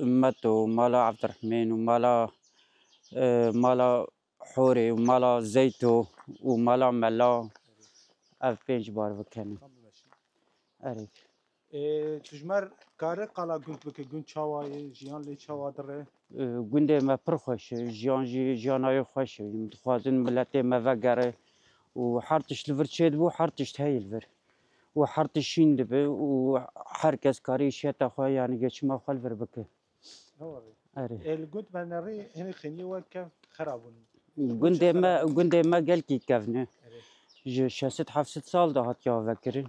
Meto, mala Evdirehmên û mala, e, mala Horê û mala Zeyto û mala Mela, ev pênc bavik hene. Erê. Ê, tu ji me re kare qala gund bike, gund çawa ye, jiyan lê çawa dire? E, gundê me pir xweş e, jiyan jî jiyana wê xweş e. Em dixwazin miletê me vegere û her tişt li vir çêdibû, her tişt heye li vir. Û her tişt şîn dibe û her kes karî şiyeta xwe, yanî geçima xwe li vir bike. Erê. Ê, li gund me nerî hinî xêniyê we kev xera bûn. Gundê me, gundê me gelkî kevn e. Erê. Ji şeş sed heft sed sal de hatiye avekirin.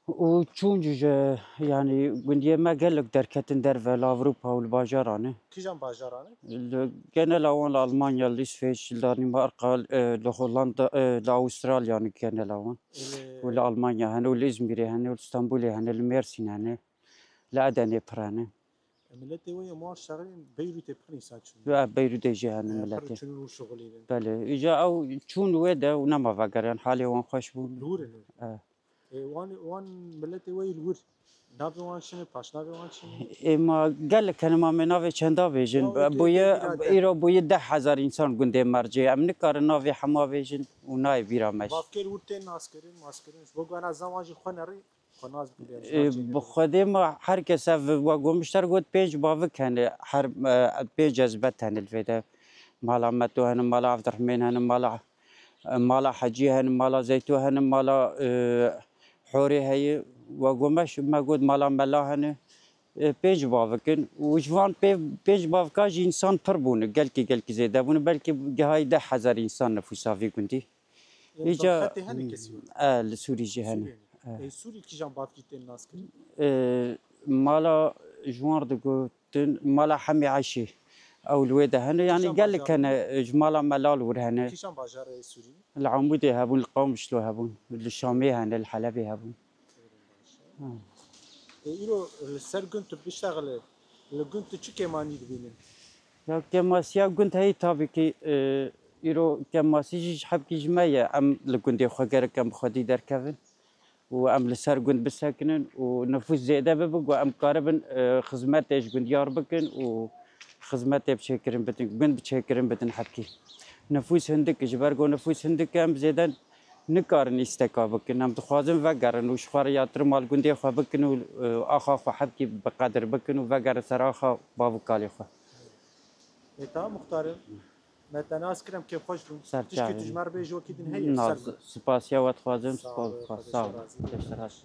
Û çûn ji, yanî gundiyê me gelek derketin derve li Ewropa û li bajaran e. Kîjan bajaran e? Li genela wan li Almanya, li Îsveç, li Danîmarka, e, li Hollanda, e, li Awistralya ne genela wan. Ê, li Û li Almanya hene, û li Îzmîrê hene, û li Stenbolê hene, li Mêrsîn hene, li Edenê pir hene. Miletê we yê wan şexlên Beyrûtê pir însan çûn. Li Beyrûtê jî hene miletê. Pir çûn û şixulînin. Belê. Îca ew çûn wê de û nema vegeriyan, halê wan xweş bû. Li wir in. E. Ê, wan, wan miletê we yî li wir. Navê wan çi ne, paşnavê wan çi ne? Ê, ma gelek hene, ma me navê çenda bêjin. Ya, wê Bûye, tê bîra te. Îro bûye deh hezar însan gundê Mercê. Em nikarin navê hema bêjin û nayê bîra me jî. Bavkêr wir tên naskirin, maskirin. Ji bo ku ez zan wan jî xwe nerî, xwe nas bikin, Ê, bi Xwedê ma her kes ev we gomişter got pênc bavik hene, her, e, pênc ezbet hene li vê de. Mala Meto hene, mala Evdirehmên hene, mala, e, mala Hecî hene, mala Zeyto hene, mala, e, Horê heye. We gomeş me got mala Mela hene. E, pênc bavik in. Û ji van pê-, pênc bavika jî însan pir bûne, gelkî, gelkî zêde bûne. Belkî gihayî deh hezar însan nifûsa vî gundî. Ê, Îca xetê hene kesî we? E, li Sûrî jî hene. Sûrî hene. E. Ê, Sûrî kîjan bavkî tên naskirin? E, mala ji wan re digotin, mala Hemî Eşî. Ew li wê de hene, yanî Kîjan gelek bajar? Hene, e, ji mala Melal wir hene. Kîjan bajarê Sûrî? Li Amûdê hebûn, li Qamişlo hebûn, li Şamê hene, li Helebê hebûn. Ha. Ê, îro li ser gund tu bişexile, li gund tu çi kêmanî dibînî? Ya kêmasiya gund heyî tabii ki, e, îro kêmasî jî ji hebkî ji me ye. Em li gundê xwe gerek em bi xwedî derkevin û em li ser gund bisekinin û nifûs zêde bibe, ku em karibin, e, xizmetê ji gundiyar bikin û xizmetê bi çêkirin bidin, gund bi çêkirin bidin hebkî. Nifûs hindik e, ji ber ku nifûs hindik e, em zêde nikarin îsteka bikin. Em dixwazin vegerin û ji xwe re ya tirma li gundê xwe bikin û, e, axa xwe hebkî bi qedir bikin û vegerin ser axa bav û kalê xwe. Ê, tamam muxtarê. Me te nas kir, em kêfxweş bûn. Ser çavê. Tiştê tu ji me re bêjî wekî din heye? Na, ser bi. Spasiya we dixwazim, spas, spas, sağ ol. Sağ ol. Xwedê razî. Xwedê razî.